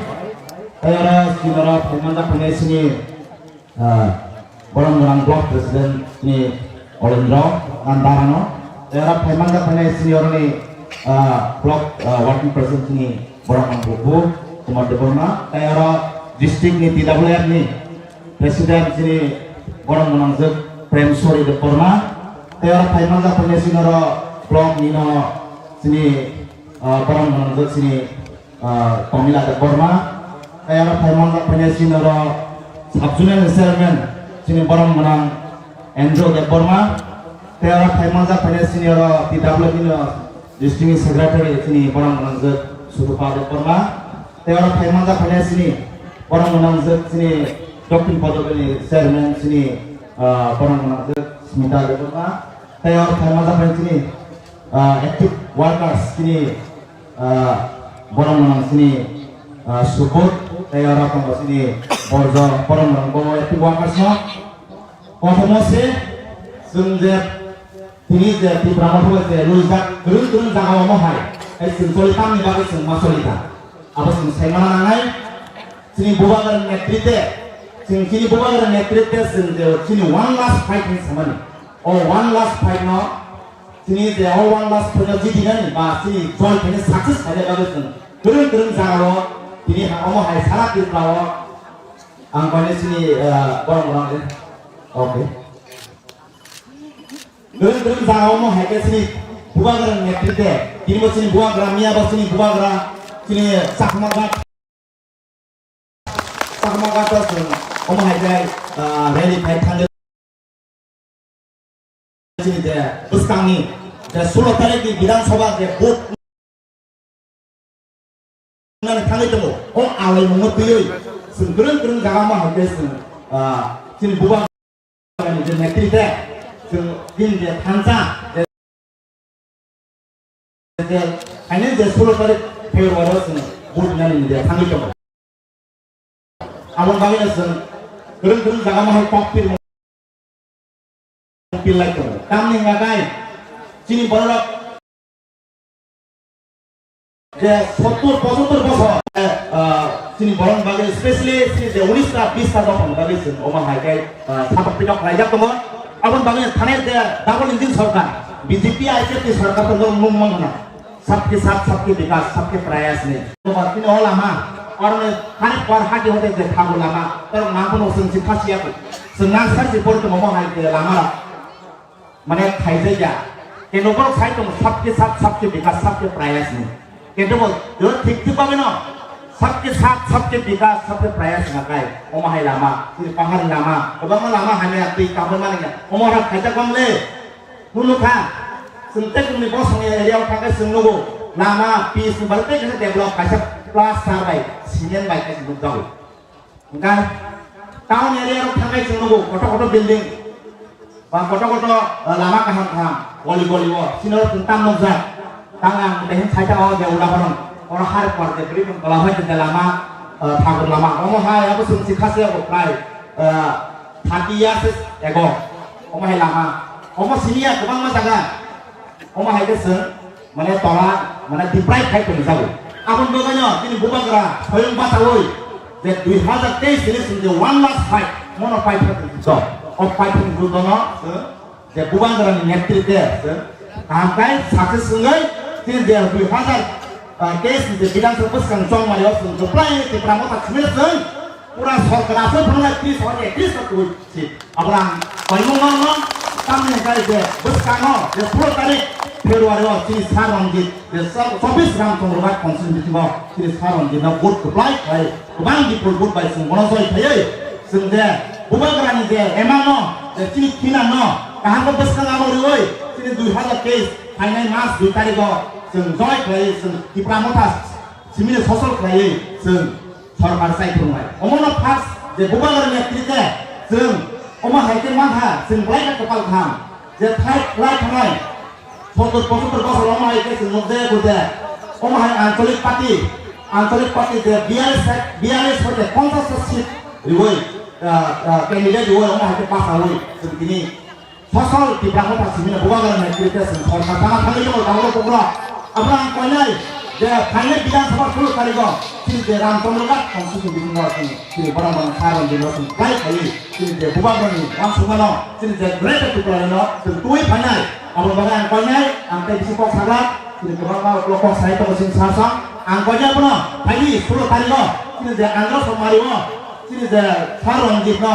Tei oro chini oro phai manjak phainai chini, ah, borok rang block president chini Olendro Nandarano. Tei oro phai manjak phainai chini oroni, ah, block, ah, working president chini borok rang Bubu Kumar Debbarma. Tei oro district ni T W F ni president chini borok gwnangjak Prem Sori Debbarma, tei oro phai manjak phai chini oro block ni no chini, ah, borok gwnangjak chini, ah, Tomila Debbarma, tei oro phai manjak phai chini oro sub zonal chairman chini borok gwnang Andrew Debbarma, tei oro phai manjak phai chini oro T W F ni no district secretary chini borok gwnangjak Surupa Debbarma, tei oro phai manjak phai chini borok gwnangjak chini Dokhin Podolini chairman chini, ah, borok gwnangjak Smita Debbarma, tei oro phai manjak phai chini, ah, active workers chini, ah, borok gwnang chini, ah, Subodh, tei oro tongo chini Borjo, borok gwnang bo active workers no. Kothoma se chwng je tini je Tipra Motha bai je luijak kwrwng kwrwng jaga omo hai, hai chwng choli tamni bagwi chwng ma choli ta. Abo chwng sai mana nangnai. Chini bubagra netrite, chwng chini bubagra netrite chwng je chini one last fight hinwi samani. O one last fight no chini je o one last fight no jidinani ba chini joy khaini success khaina bagwi chwng kwrwng kwrwng jaga o tini ha omo hai sara Tripura o ang khaini chini, eh, borok rang le. Okay. Gurung gurung jaga omo hai khe chini bubagra ni netrite, tini bo chini bubagra, miya bo chini bubagra, chini Chakma Ghat, Chakma Ghat o chwng omo hai khe, ah, rally khai thangwi chini je bwskangni je sulo tarikh ni Bidhan Sabha je vote nani thangwi tongo. O alai mungno twiwi chwng kwrwng kwrwng jaga ma hai khe chwng, ah, chini bubagra ni je netrite chwng bini je thansa je, je, phainai je sulo tarikh February o chwng vote nani je thangwi tongo. Aboni bagwi no chwng kwrwng kwrwng jaga ma hai kok pir pillai tongo. Tamni hwnba khe chini borok je sottor pochottor bosor, eh, ah, chini borok bagwi specially chini je unis ta bis ta dophani bagwi chwng omo hai khe, ah, satok pitok khlaijak tongo. Aboni bagwi thanai je double engine sorkar, B J P I P F ni sorkar tongo mung mang hwnna. Sabke sath, sabke bikas, sabke prayas ni. Tobar tini o lama, oroni hani por hati hote je thago lama, tor nangkho no chwng si khasiya ko. Chwng nang sar si por tongmo hai je lama, mane khaijai ya. Keno borok sai tong sabke sath, sabke bikas, sabke prayas ni. Kento bo, yo thik thik bagwi no, sabke sath, sabke bikas, sabke prayas na kai. Omo hai lama, tini pahar lama, kwbangma lama hamya twi kabul mani ya. Omo hai khaijak bang le. Nukha, chwng tei chwngni bosongni area o thangkhe chwng nugo, lama, pitch ni bagwi tei kaisa develop, kaisa plaster bai, cement bai kaisa nukjago. Hwnkhe town area o thangkhe chwng nugo, kotor kotor building, ba kotor kotor, eh, lama kaham kaham, goli goli o, chini oro chwng tam nukjak. Tang ang behin saita o je udahoron, oro har por je bri mung kola hoi je lama, eh, thakur lama. Omo hai abo sung si khasi abo prai, eh, thirty years ago. Omo hai lama. Omo sini ya kwbangma jaga. Omo hai khe chwng, mane, tola, mane, deprive khai tong jago. Aboni bagwino chini bubagra soyung bachaui je dui hazar teis election je one last fight, mono fight khai tong jago. O fight khai tong jago no chwng je bubagrani netritwe chwng kaham khai success wngwi chini je dui hazar teis ni je Bidhan Sabha bwskang chongmani o chwng kwplai Tipra Motha simi chwng pura sorkar aswk phunuknai tris or ekris ta twi si. Abo ang koimung no no tamni hwnkhe je bwskango je solo tarik February o chini Sir Ranjit je chobbish Ramchandra Ghat constituency o chini Sir Ranjit no vote kwplai khlai kwbang bipul vote bai chwng bono joy khaiwi chwng je bubagrani je emang no je chini thinang no kaham khe bwskang abo rwui chini dui hazar teis phainai March dui tarik o chwng joy khlaiwi chwng Tipra Motha simino sosol khlaiwi chwng sorkar chai phunuknai. Omono first je bubagrani netritwe chwng omo hai khe mankha chwng belai khe kwpal kaham je thai kwlai thanai sottor pochottor bosor omo hai khe chwng nukjaya kho je omo hai ancholik party, ancholik party je biyallis, biyallis hoite ponchash seat riwi, ah, ah, candidate riwi omo hai khe pasawi chwng tini Sosol Tipra Motha simino bubagrani netritwe chwng sorkar tama thangwi tongo tabuk bugra. Abono ang koinai je phainai Bidhan Sabha solo tarigo chini je Ramchandra Ghat constituency bisingo chini, chini borok borok Sir Ranjit no chwng kwplai khaiwi chini je bubagrani uansukmano chini je Greater Tipraland no chwng twiwi phainai. Aboni bagwi ang koinai ang tei bisi kok saglak chini kwbangma ulo kok sai tongo chini sasong. Ang koinai abono phaidi solo tarigo chini je Andhra Somari o chini je Sir Ranjit no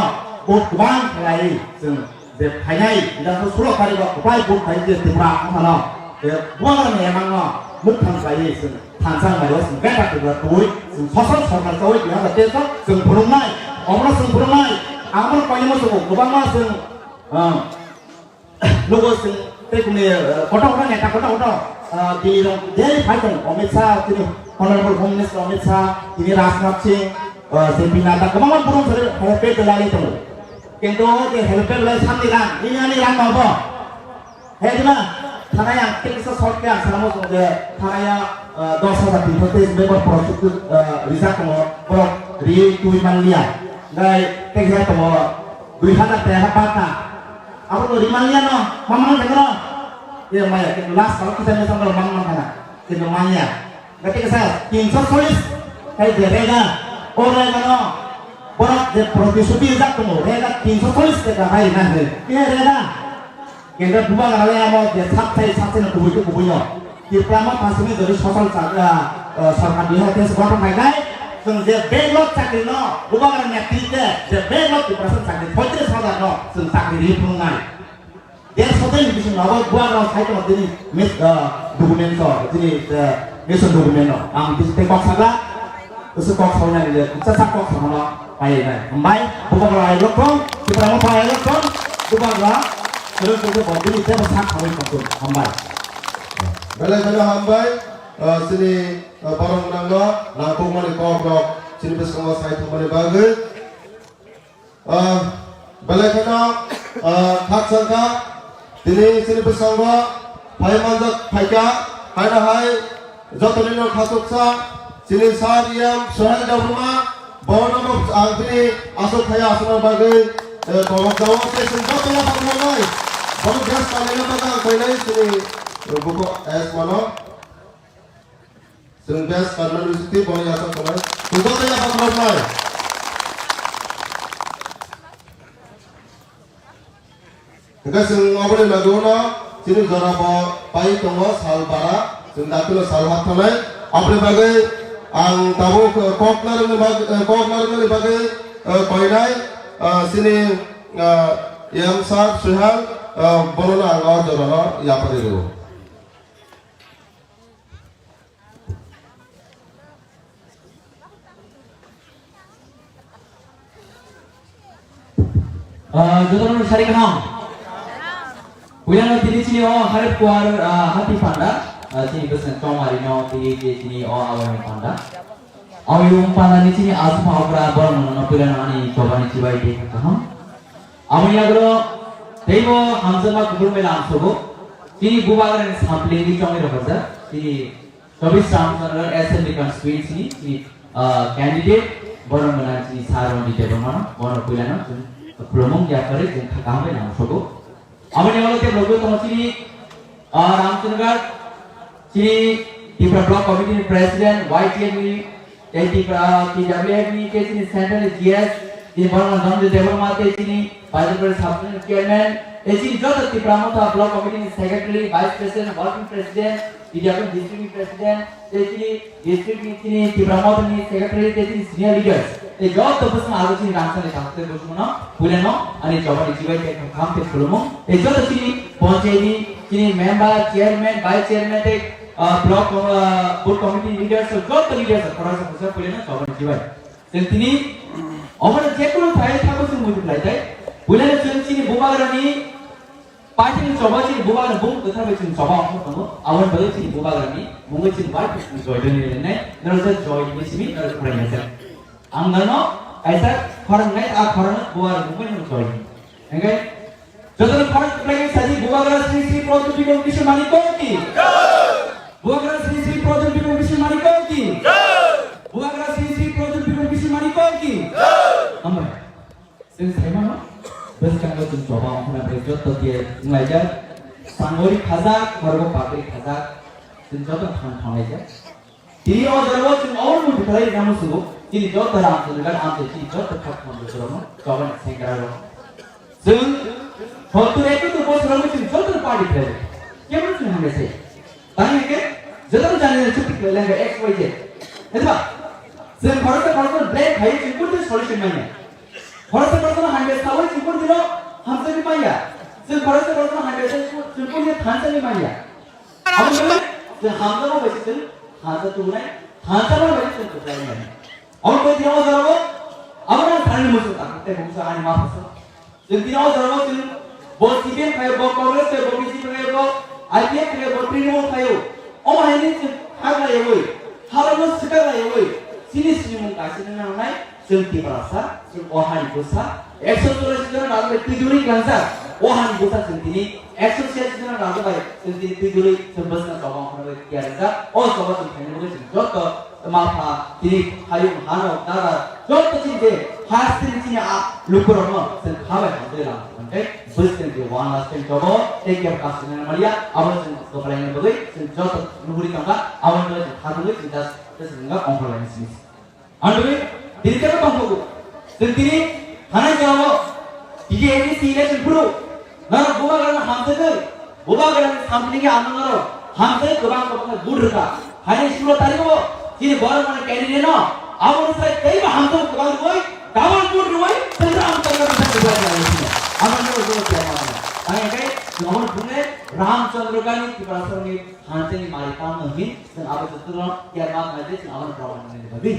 vote kwbang khlaiwi chwng je phainai, Bidhan Sabha solo tarik o kwplai vote phai je Tripura wngmano, je bubagrani emangno mukthang khlaiwi chwng thansa wngmani o chwng beta Tripura tubui chwng sosol sorkar chaui dui hazar teis o chwng phunuknai, omono chwng phunuknai, abono koinwi muchungo kwbangma chwng, ah, nugo chwng tei kuni, ah, kotor kotor neta kotor kotor, ah, Delhi rok je phai tongo, Amit Shah, tini Honorable Home Minister Amit Shah, tini Rajnath Singh, ah, J P Nadda, kwbangma borok chwng help khe lai tongo. Kintu o je help khe lai samni rang, nini ani rang ma bo? He dima, thanai ang tei kisa short khe ang salamo chwng je thanai o, ah, dos hazar tinso teis member borok chuktu, ah, rijak tongo, borok ri twi man liya. Ngai tei kisa tongo dui hazar tei ha bata. Abo no ri man liya no, ma man thang no. Ye maya, kintu last salo kisa mesa no man man thang. Kintu man liya. Gati kasa tinso chollis kai je rega, o rega no borok je protishuti rijak tongo, rega tinso chollis taka hai na he, ke rega. Kendra bubagra le amo je sat sai sat sai no kubui to kubui no. Tipra Motha simi jodi sosol sa-, ah, ah, sorkar dui hazar teis gothon khai khai, chwng je backlog chakri no bubagra netritwe je backlog Tipra Motha chakri poitris hazar no chwng chakri ri phunuknai. Dersho din bisingo abo bubagrano sai tongma tini mis-, ah, document so, tini, eh, mission document no. Ang bisi tei kok sakla, bisi kok sawnani je, bisi sak kok sakno pai nai. Hambai, bubagra ai lokthong, Tipra Motha ai lokthong, bubagra, terus terus bo tini tebo sak khamwi tongthung. Hambai. Belai belai hambai, ah, chini, ah, borok nangno, nangkukmani kok rok, chini bwskango sai thangmani bagwi. Ah, belai kheno, ah, khakchangkha, tini chini bwskango phai manjak phaikha, haino hai jotonino khachuksa, chini Sir E M Sohel Debbarma, bono bo ang tini aswk khaiya aswkna bagwi, eh, tolok jao, tei chwng joto yapharnai, bono best kanina bagwi ang khainai chini, eh, buko S mano. Chwng best karnani bisingtwi boni yasak tongnai. Chwng joto yaphang roknai. Hwnkhe chwng oboni loge-o no chini jora bo pai tongo sal bara. Chwng dakti no sal hap thangnai. Aboni bagwi ang tabuk kok narwkni bag-, kok narwknani bagwi, eh, koinai, eh, chini, eh, M Sir Sohel, eh, bono no ang o jora no yapharwi rwo. Ah, jotono sari kaham. Puilano tini chini o harip kuar, ah, hati panda, ah, chini bwswng chongmari no tini je chini o awai panda. Awai panda ni chini asupha okra borok no puilano ani chobani chibai tei kaham. Amo yagro teibo hamjakma kubun mela amsogo. Chini bubagrani sampling ni chongwi rokha jak. Chini Chobish Ramchandra Assembly Constituency ni chini, ah, candidate, borok mwnang chini Sir Ranjit Debbarma no, bono puilano chwng khulumung yapharwi chwng kha kaham bai nang sogo. Aboni ulo tei logo tongo chini, ah, Ramchandra, chini Tipra Block Committee ni President, Y T F ni, tei Tipra T W F ni, tei chini Central ni G S, chini borok mwnang Dhananjay Debbarma, tei chini Baijalpur Sub Division Chairman, tei chini joto Tipra Motha Block Committee ni Secretary, Vice President, Working President, T D F District ni President, tei chini district ni chini Tipra Motha ni Secretary, tei chini senior leaders, tei joto bwswng abo chini rangchakni kaham tei bwswngno puilano ani jobani chibai tei kaham tei khulumung, tei joto chini panchayat ni chini member, chairman, vice chairman tei, ah, block, ah, booth committee leaders, joto leaders, khoroksa khoroksa puilano jobani chibai. Chwng tini omono jekunu thai thabo chwng muitu khlai thai. Puilano chwng chini bubagrani paithaini choba chini bubagrani bung kwthar bai chini choba ongkhor tongo. Aboni bagwi chini bubagrani mungwi chini bai chini joy dani lenai. Noro je joy ni simi noro khwrai nai jak. Ang nano kaisa khorang nai a khorang bubagrani mungwi noro joy. Hingke jotono khorang kwplai khe saji Bubagra Sri Sri Pradyot Bikram Kishore Manikya ki. Bubagra Sri Sri Pradyot Bikram Kishore Manikya ki. Bubagra Sri Sri Pradyot Bikram Kishore Manikya ki. Hambai. Chwng saimano bwskango chwng choba ongkhorna bai joto diya wnglaijak. Sangori khajak, khorbo pagri khajak. Chwng joto thang thanglaijak. Tini o jorao chwng obo muitu khlai rwna muchungo, chini joto Ramchandra Ghat amchai chini joto khak kham rwchapmung chobani sengkrak rok. Chwng sottur ekottor bosor wngwi chwng joto party khlai rw. Kebo chwng hamya se. Tang hwnkhe joto jani jani chukti khlai lai X Y Z. Eba chwng khoroksa khoroksa blame khai chwng kunu solution manya. Khoroksa khoroksa hamya sawi chwng kunu hamjagwi manya. Chwng khoroksa khoroksa hamya sawi chwng kunu thansa manya. Abo wngkha chwng hamjakma bai se chwng thansa tubunai, thansakma bai se chwng kwplai wngnai. Abo wngkha tini o jorao abo nang thani muchung tang tei bumsa ani ma phaso. Chwng tini o jorao chwng bo C P M khaio, bo Congress khaio, bo B J P khaio, bo I P F khaio, bo Trinamool khaio. Omo haino chwng khaklaiwi, halano swkaklaiwi, chini sinimung kaisa nang nai. Chwng Tiprasa, chwng o hani bwsa, ekso churashi jona rajak bai twi duri klangjak. O hani bwsa chwng tini ekso churashi jona rajak bai chwng tini twi duri chwng bwswkno tongma phano bai tiya rijak. O choba chwng khaina bagwi chwng joto ma pha tini hayung hano dada joto chini je hasteni chini a lukurokno chwng kha bai hamjai lang hwnkhe bwswkni je one last time chobo tei kebo kasina maliya abo chwng kwplaina bagwi chwng joto nuguri tongkha. Aboni bagwi chwng kha tongwi chwng just bwswkno ongkhorlaini simi. Andui, tini tebo tongthogo. Chwng tini thanai jora-o T T A D C election phuru norok bubagrano hamjagwi, bubagrani sampling-ni ang norok hamjagwi kwbang kwbang vote rwkha. Haini sulo tarikh-o chini borok mani candidate-no aboni sai teibo hamjagwi kwbang rwui, double vote rwui, chwng ang tongna rwkha. Amo norok joto khlai mano. Tangwi khe chwng omono bumle Ramchandra Gani Tiprasani hamjagwi mari tangno hin chwng abo jotono khe ma khlai de chwng abono proman khlaina bagwi.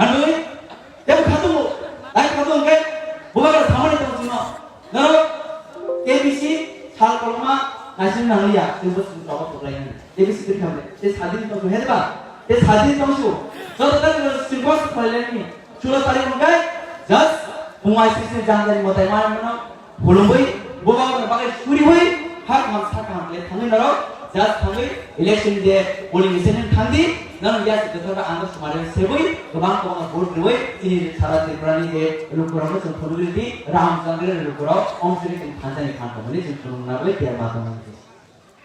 Anui, tebo khatungo, tai khatung hwnkhe, bubagra samani tong chwngno. Norok K B C sal koloma naising nangliya, tebo chwng choba kwplai hwnwi. K B C kwrwi khamle, tei sadin tong chwng hwnba, tei sadin tong chwng. Joto tai chwng boss khlailani, chulo tari hwnkhe, just bumai sisi jangjani mwtai mano. Khulumwi, bubagrani bagwi suriwi, ha kaham sa kaham khe thangwi norok, just thangwi election day polling station thangdi, norok ya se kwthar ba ang sumare sebwi, kwbang kwbang vote rwwi, chini sara Tripurani je lukurokno chwng phunugwi di, Ramchandra lukurok, omsiri chwng thansa ni khan tongmani chwng phunukna bagwi tiyar ma tongmani.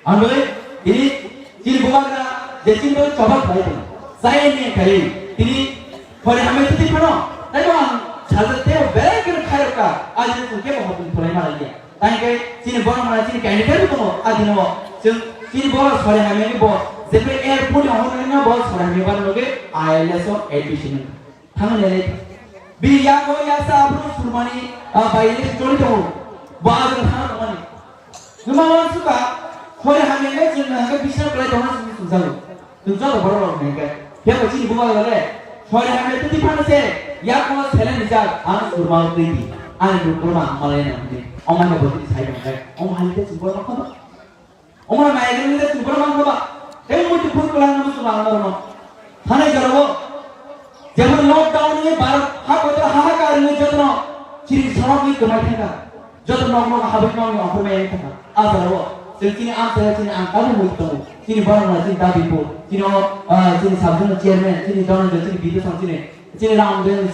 Ang doi, tini chini bubagra je chini doi choba khlai tong. Chaya ni khlai, tini khori hamai twi phano. Tai bo ang salsa teo berai khe khairokha, a jini chwng kebo hopung khulai ma lai ya. Tai khe chini borok mane chini candidate bo tongo, a dino bo chwng chini borok sori hamai ni bo, je be airport ni hokor ni bo sori hamai ba loge I L S o admission. Thangwi nailai. Bini yago yaksa aphuru surmani, ah, bai le choli tongo. Bo ajwk thangna tongmani. Nwma uansukha, sori hamya le chwng hwnkhe bisna belai tongna simi chwngjago. Chwng joto borok rok hwnkhe. Phiya bo chini bubagra le, sori hamya twi phano se, yago seleng rijak, ang surma twi di. Ani dukhu ma malai na hwnwi. Omani bo twi sai hwnkhe. Omo hai khe chwng borok rok. Omo nai nai le chwng borok mang ba. Tei muitu phun kwlang no chwng ang norok. Thanai jorao. Jemon lockdown ni Bharat ha kotor hahakar ni jotono chiri sorok ni kwmai thangkha. Joto nok nok habwi nok ni ongkhor mai thangkha. A jorao. Chwng chini amchai, chini ang tabuk mui tongo. Chini borok no chini dabi bo. Chini o, ah, chini sub zone chairman, chini Dhananjay, chini Bidushan, chini, chini Ramden,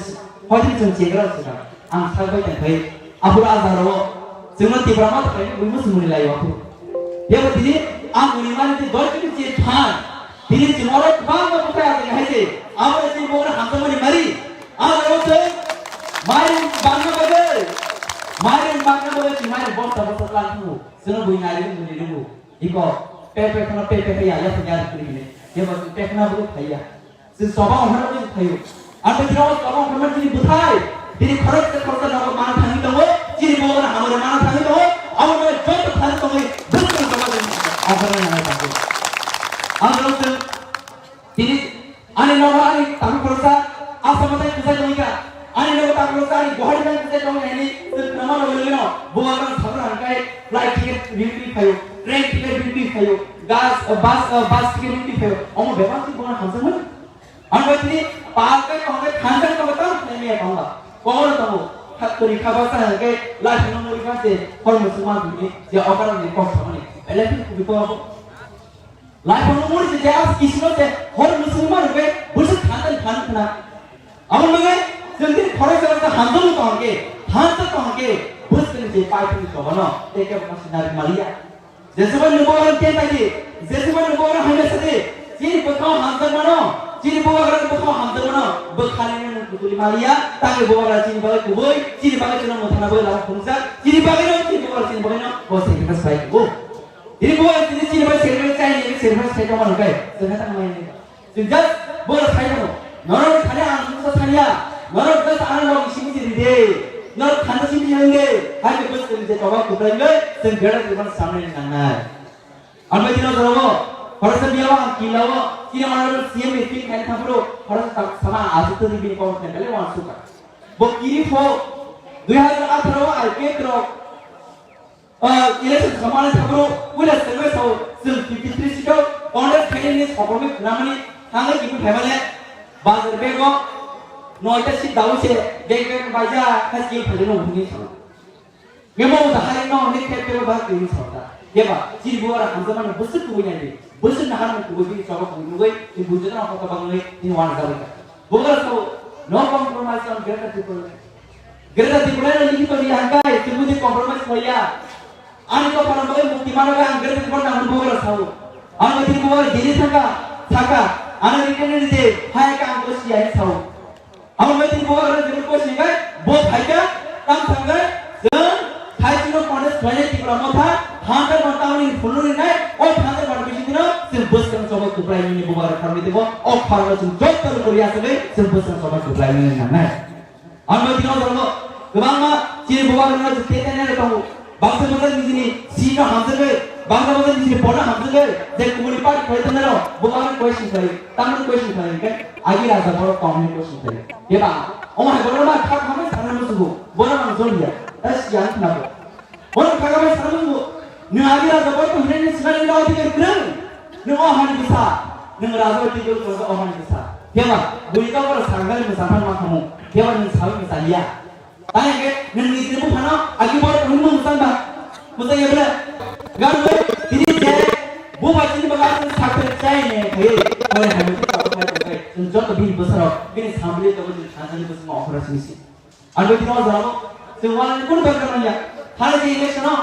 hoi chini chwng chengra swkang. Ang sak bai tong khai. Aphuru ah jaga o chwngno Tipra Motha khaini buino swngmani lai o aphuru. Yabo tini ang uni mani tini doi kg je phan. Tini chwng oro kwbangma bwkhai achai hai se. Abo tini bogra hamjakmani mari. Ah jaga o chwng mairum bagna bagwi. Mairum bagna bagwi chwng mairum bosta bosta tlang thango. Chwngno bui nari bui nari nungo. Iko pe pe kheno pe pe ya ya ya kri bini. Yabo chwng pe kheno bo khaiya. Chwng choba ongkhorna bai thaio. Ang tei chwng choba ongkhorma chini bwthai. Bini khorok se khorok nogo mana thangwi tongo. Chini bwrwkno hamari mana thangwi tongo. Abo bai joto thani tongwi bwswk choba ongkhorna nangnai tongo. Ang tei chwng tini ani nogo ani takhuk khoroksa Assam tai kwchai tongwi kha. Ani nogo takhuk khoroksa ani Guwahati tai kwchai tongwi kha hwnwi chwng khwnama logi logino bo ang sabra hwnkhai flight ticket ring ring phaio, train ticket ring ring phaio, gas, bus, bus ticket ring ring phaio. Omo bebak twi bono hamjakmani. Ang bai tini palkai tongo, thansa tongo, tamo khlai maya tongo. Kokoro tongo, kha-, toni kha baksa hwnkhe, lai phano muri kha se, hor muchung ma bini, je okara ni kok samani. Ele phi kubi ko abo. Lai phano muri se, je as kisino se, hor muchung ma rwkhe, busu thansa ni phan khna. Abo nungwi, chwng tini khorok se hamjak tongkhe, thansa tongkhe, busu tini je pai phani tongmano, tei kebo kaisa nari maliya. Jeswk bai nwng bogra khe tagi, jeswk bai nwng bogra hamya sadi, chini bwkhao hamjakmano, chini bogra bwkhao hamjakmano, bwkhani nwng kutuli maliya, tangwi bogra chini bagwi kubui, chini bagwi chwngno mwthangna bagwi lama phunukjak, chini bagwino chini bogra chini bagwino bo sacrifice bai kubu. Chini bogra chini, chini bai sacrifice chaini, sacrifice khai tongmano khe, chwngkha tangmani. Chwng just bono sai mano. Norok thani ang mungsa sanya. Norok just ano log simi simi de. Norok thani simi simi de. Hai ke bus simi de toba kutai le. Chwng gera de ban samne nang nai. Amai dino dorobo. Para sa biya ang kilawo. Kini mana C M meeting khai thapro. Para sa sama asu tu bini kau khai le wan suka. Bo kiri pho. Dui hajar atharo I P F rok. Ah, election samani thapro, puila sengbai sao, chwng fifty three seat o contest khainani sokomwi khwnamani thangwi kiphil phaimale, bazar bego noita seat dawi se, bag bag baija, hai skill phailano hwnwi sao. Memo da hai no hwnwi khe khe ba khe sao ta. Yeba, chini buara hamjamani bwswk kubui nai di, bwswk naharmung kubui bini choba kubui nugwi, chini bujana hota bangwi, chini wana jagwi ta. Buara sao, no compromise on Greater Tipraland. Greater Tipraland ni hito ni hangkai, chini budi compromise khaiya. Ani to phalang bagwi mukti mana bagwi ang Greater Tipraland nang bugra sao. Ang mukti bugra jini thangka, thaka, ano ni kene ni de, hai ka ang ko siya ni sao. Ang mukti bugra jini ko singai, bo phaika, tam thangai, jeng, thai chino pone swai ni Tipra Motha, hangkai ma tang ni phunu ni nai, o hangkai ma bisi dino, sing bus kan sobo kuprai ni bugra kharmi tebo, o pharlo sing jot tar koriya sebe, sing bus kan sobo kuprai ni nang nai. Ang bai tino tongo, kwbangma chini bubagrok no tete nai tongo. Bangsa bangsa nijini sino hamjagwi, bangsa bangsa nijini bono hamjagwi, je kumuni party khlai tongnai rok, bubagrok question khlai, tamni question khlai, hwnkhe agi raja borok tongni question khlai. Beba, omo hai borok ma khak hamai sana musugo, borok ang joliya, ta siya ang khna bo. Bono khaga bai sana musugo, nwng agi raja borok hinani sinani rok dikir kwrwng, nwng o hani bisa, nwng raja bai twi o hani bisa. Keba, bui ka borok sangali mwsa thang ma khamu, keba nwng sawi mwsa liya. Tani hwnkhe nwng nijini buphano agi borok hwnwi mung tang ba? Mwchang ya bwle? Garo tini je buphai chini bagwi chwng sakhe chai ne khai, ore hai mung tang khai tong khai. Chwng joto bini bwsarok bini samli tongo chwng thansa ni bwskango okhora simi si. Ang bai tini o jora o chwng wal ni kunu dor kar manya. Thani je election o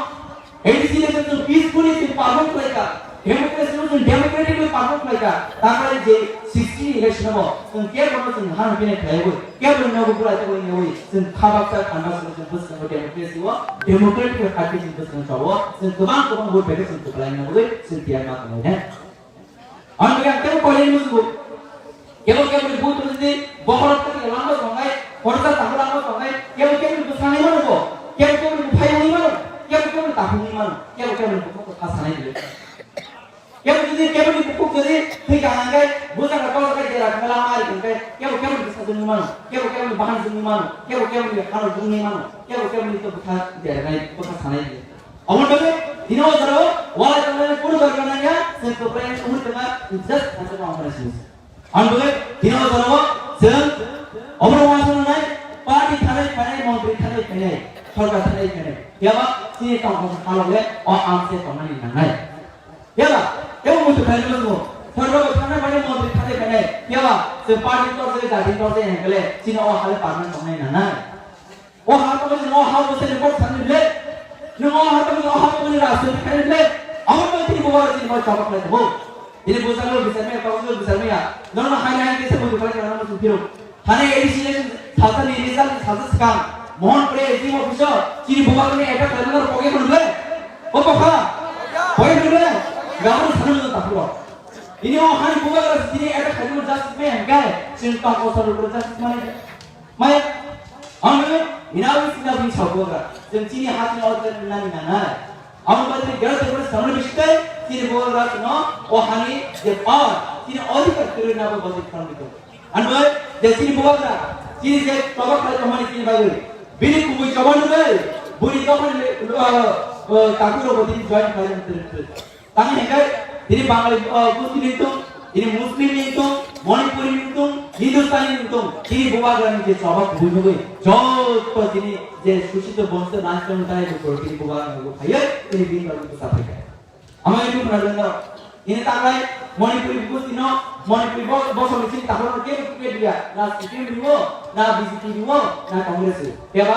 A D C election chwng peacefully chwng perform khlai kha, democracy no chwng democratically perform khlai kha, tamni je sixteen election o chwng kebo no chwng hano bini khlaiwi, kebo no bo bulai tongwi naiwi, chwng kha baksa khanda chwng bwskango democracy o, democratic party chwng bwskango chao, chwng kwbang kwbang vote bai khe chwng kwplai naiwi, chwng tiyar ma tongo ne. Ang khe ang tebo koilai musugo. Kebo kebo ni bui tong di, bokhorok tong di, lama tongnai, khoroksa tamo lama tongnai, kebo kebo ni bwsangwi mano bo, kebo kebo ni buphai wngwi mano, kebo kebo ni takhuk wngwi mano, kebo kebo ni bukhuk kha sanai di. Kebo jodi kebo ni bukhuk jodi thwi ka hangkhe, bwsakra kok khe jera khe lama ari khe, kebo kebo ni bwsa jongwi mano, kebo kebo ni bahan jongwi mano, kebo kebo ni hano jongwi mano, kebo kebo ni to bwkha jera nai, bwkha sanai di. Omo tongwi, dino o jora o, walai tongnai kunu dor gana ya, chwng kwplai ni umui tongma, just thansa ma omo simi. Ang tongwi, dino o jora o, chwng, omo wansuk nai, party thanai phainai, montri thanai phainai, sorkar thanai phainai. Phiya ba, Chini tongthok halok le o amse tongnani nangnai. Yaba, ebo muitu khainai muchungo. Sorgo bo thangnai bai montri thangwi khainai. Yaba, se party tor se jati tor se hengkele chini o hale parman tongnai nangnai. O ha tongwi o ha bo se report sanni le. Nung o ha tongwi o ha tongwi rajniti khainai le. Abo bai tini bubagra chini bai chobak lai tongo. Tini bujalo bisar maya, kabujo bisar maya. Nono hai hai kisa muitu khainai nangnai muchung phiro. Thani A D C election salsa ni result ni salsa swkang Mohan Puri A D C office o chini bubagrani attack khlaimani pocket hwnwi le. O bokha. Pocket hwnwi le. Gabon sanu no tapuro. Ini o hani bubagra chini attack khlaimani justice maya hwnkhe chini tong o sarukro justice maya. Maya. Ang ini awi sina bini sa bubagra. Chini hati order nani nanai. Ang bai tini gero tebur samani bisite chini bubagra chino o hani je power chini odhikar turi nabo bajik khamito. Anbai, je chini bubagra, chini je choba khlai tongmani chini bagwi. Bini kubui choba nugwi, buni dophani, uh, uh, takhuk rokbo tini join khlai tong tong. Tani hingkai, tini Bangali, uh, gusti ni tong, tini Muslim ni tong, Manipuri ni tong, Hindustani ni tong, tini bubagra ni je choba kubui nugwi. Joto tini je sushito bonso nai tong tai bukur tini bubagra nugwi phaiwi, tini bini bagwi bwsa phaikai. Amai ni khuna dengno. Ini tangai Manipuri bukustino, Manipuri bo-, bosong ni sini takhorno kebo ticket dia. Na C P M riwo, na B J P riwo, na Congress riwo. Keba,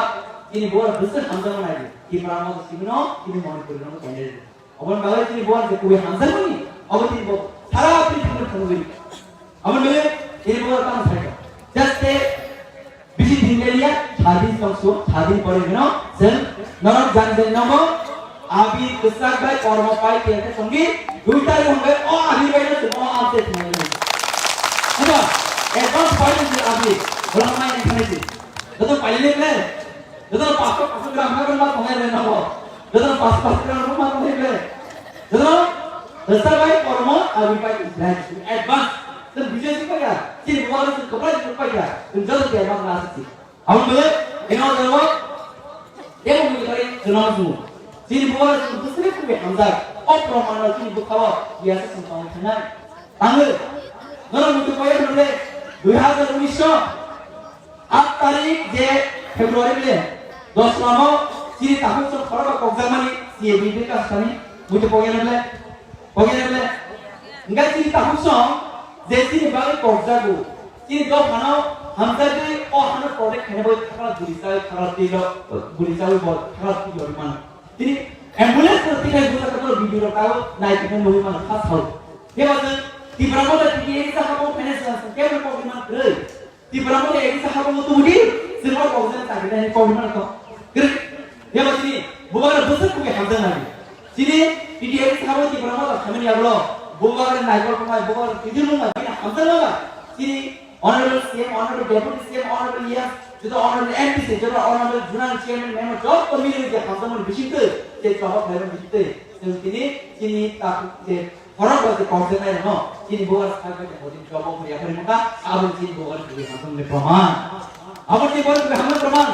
ini bor bwswk hamjakma nai di. Tipra mo sini no, ini Manipuri no candidate. Obon bagwi tini bor je kuwi hamjakmani, obo tini bo sara prithibi no phunugwi. Aboni bagwi tini bo tamo sai kha. Just a bisi din le liya, sadin tong su, sadin pore hino, sen, norok jani jani nogo, abi kwchak bai kormo pai tiya khe songdi, dui tarikh hwnbai o abi bai no simo amse thumai no. Eba, advance pai no abi, bola mai ni thani si. Joto pai le le, joto pasto pasto gram na gram ma thongai le nogo, joto pasto pasto gram ma thongai le. Joto, rasa bai kormo, abi pai Israel, advance. Sen bijai si paika, chini bubagra sen kopra si paika, sen joto tiya ma na si. Aboni bagwi, eno jabo, ebo mui kari jwnam su. Chini bubagra sen bwswk kubi hamjak, o proman no chini bwkhao, yasa sen tong thanai. Tango, nono muitu kaya hwnle, dui hazar unis so, Aat tarik je February le, dos lamo chini takhuk song khorok ba kokjakmani C A B B ka sani, muitu pogya le, pogya le. Engkai chini takhuk song je chini bagwi kokjago, chini dophano hamjagwi o hano protect khaina bagwi thakla guri chawi thakla twi rok, guri chawi bo thakla twi rok mano. Chini ambulance no tikai busa ka tolo video rok tao nai tikai nugwi mano kha sao. Kebo chwng Tipra Motha T T A ni sahabo finance kebo kokwi man kwrwi. Tipra Motha A D C habung tubudi, chwng o kok jani chakri nai kok mano to. Kwrwi. Yaba chini, bubagra bwswk kubi hamjak nai. Chini T T A A D C habung Tipra Motha khamani yaglo, bubagra naikol tongnai, bubagra kidir mung nai, bini hamjak nai. Chini Honorable C M, Honorable Deputy C M, Honorable E M, joto Honorable M P C, joto Honorable Zonal Chairman, Member, joto mili je hamjakmani bisingtwi, je choba khlaimani bisingtwi, chwng tini chini ta je Borok bo se kok se nai rwno, chini bubagra sai bai tongbo, chini choba bo yapharwi mankha, abo chini bubagra twi hamjakmani proman. Abo chini bubagra twi hamjakmani proman.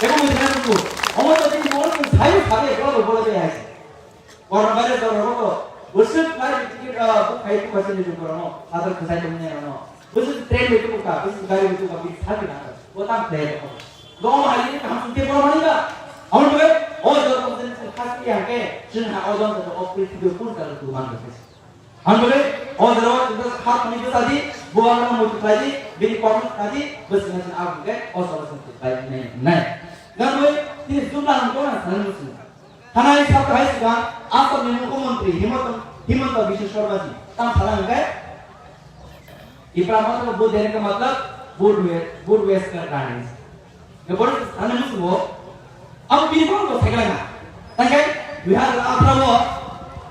Ebo mui thanai buku. Omo to chini bubagra twi sai sabe, bola bo bola bai hai. Corona virus dor rogo to. Bwswk nai ticket, ah, book khai tu kasi ni buku rwno. Sadar khasai tongni rwno. Bwswk train bai tu ka, bwswk gari bai tu ka, bini sai na. Bo tam play ko. Dom hai ni kaham sungke borok mani ba. Aboni bagwi o joto chwng khasi ya khe chwng ha o joto o prithibi o kun kar tu man khe. Aboni bagwi o jora o chwng kha ni bwsa di, bo ang mo tu khlai di, bini kok ni khlai di, bwswk na chwng aboni bagwi o soro chwng khlai di nai nai. Gaboi tini jumla ang kona sani musu. Thanai sapta hai swkang Assam ni Mukhyamantri Himanta, Himanta Biswa Sarma ji tang sana hwnkhe Tipra Motha bo dene ka matlab vote waste, vote waste kar rani. Gabor sana musu bo. Abo bini phone ko thagla na. Tangkai dui hazar atharo o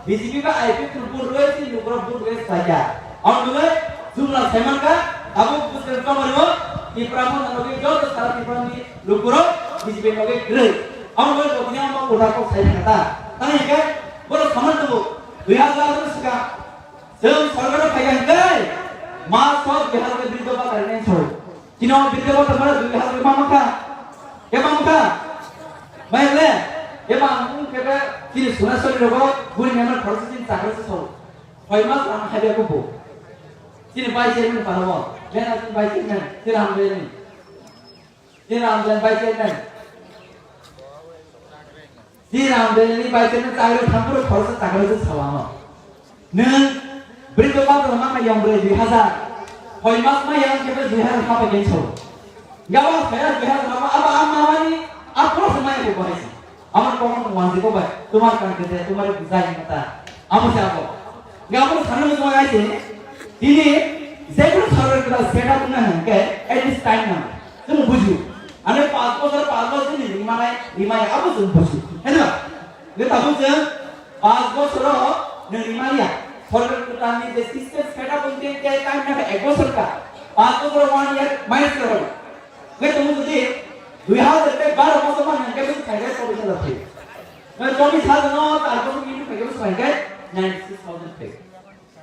B J P ba I P F no vote waste ni nukro vote waste khaikha. Ang nungai jumla saiman ka abo bwswk tomari o Tipra Motha no joto sara Tipra ni Lukurok B J P loge kwrwi. Amo loge bo tini amo kotha kok sai thangkha ta. Tamo hwnkhe borok samani tongo, dui hazar atharo swkang chwng sorkaro phaikha hwnkhe ma sok Bihar ke bridge bata rinai sao. Chini o bridge bata mara dui hazar ma mankha. Ke mankha? Mai le? Eba ang kebe chini Sunasori rogo guri member khoroksa chini chakra se sao. Soi mas ang haiya kubo. Chini vice chairman pano bo. Bena chini vice chairman. Chini ang beni. Chini ang beni vice chairman. Di ram de ni bai tene chagro thangro khorsa chagro se salamo. Nung bri to ba to ma ma yong bre dui hazar. Hoi mas ma yang ke dui hazar ha pa gen so. Gawa saya dui hazar ma aba amma mani apro sama ko bahai si. Amar ko ko wansi ko bai. Tumar kan ke tumar bujai mata. Amo se abo. Gawa sana mo ai se. Tini zebra sarang kita setup na hangke at this time na. Tum buju. Ane pas bosor pas bosor ni rimai rimai abo tum buju. Hena. Nge tabuk jeng pas bosoro neng rimaliya. Sorkar kwtalni je system set up wngte te time na ek bosor ka. Pas bosoro one year minus ka rw. Nge tabuk jodi dui hazar te baro bosor ma nang ke bus khaide chobis hazar phe. Nge chobis hazar no tar bosor ni khaide bus khaide ninety six thousand phe.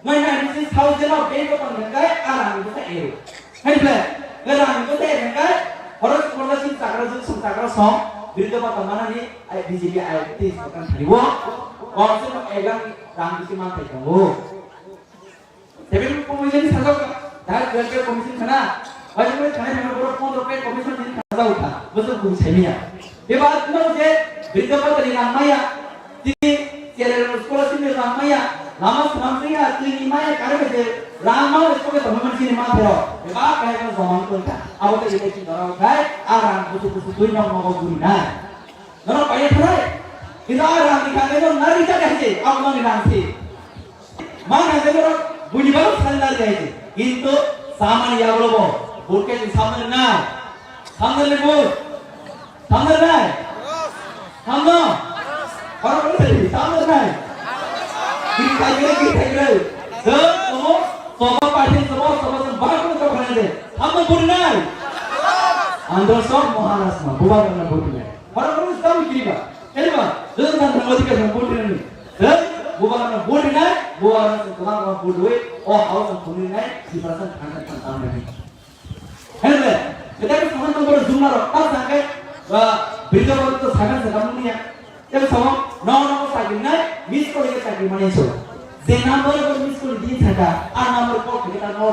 Mai ninety six thousand of bank account hwnkhai a rang bwsa ero. Hai ble, ngai rang bwsa ero hwnkhai, horo scholarship chakra jwk song chakra song, bini doba tongmani B J P I T sorkar thani o, konsep ek lakh rang bisi manthai tongo. Seven commission sajak, dal welfare commission khana, Hajmore thani thani borok pondro pay commission din khaja ukha, bwswk bwswk saimanya. Bebak no je bridge bhatani rang maya, tini cherel scholarship ni rang maya, lama swnam twiya, tini maya kare je rang ma school tongmani chini ma phero. Bebak kaya kano joma wngkha. Abo to election dora ukhai, a rang bwswk bwswk twi nok nogo guri nai. Norok paye thrai. Kintu a rang ni kangkhe no nari ta kaise, abo mani rang si. Mana jemon buini baro sandar jai se. Kintu samani yagulo bo. Burke ni samne na. Samne le bur. Samne na. Samno. Kono kono se samne na. Kiri thai gre, kiri thai gre. Se, omo, soba pathi, soba, soba, soba, baro kono soba khana de. Samno bur na. Andro sok Maharashtra, buba kana bur na. Kono kono se samne kiri ba. Kiri ba. Jeng jang jang odhikar jang bur na ni. Hei, bubagrano vote rinai, bubagrano se kwbangma vote rwi, o house-o phunuknai, Tiprasa thangkha thang tangmani. Hwnle, kwtal samani number jumlarok ta sakhe, ba, bridge-o to sakha sakha mungya. Tei samo, no, no, chakri nai, miss call khe chakri mani so. Je number-o miss call di thangkha, a number call khe ta no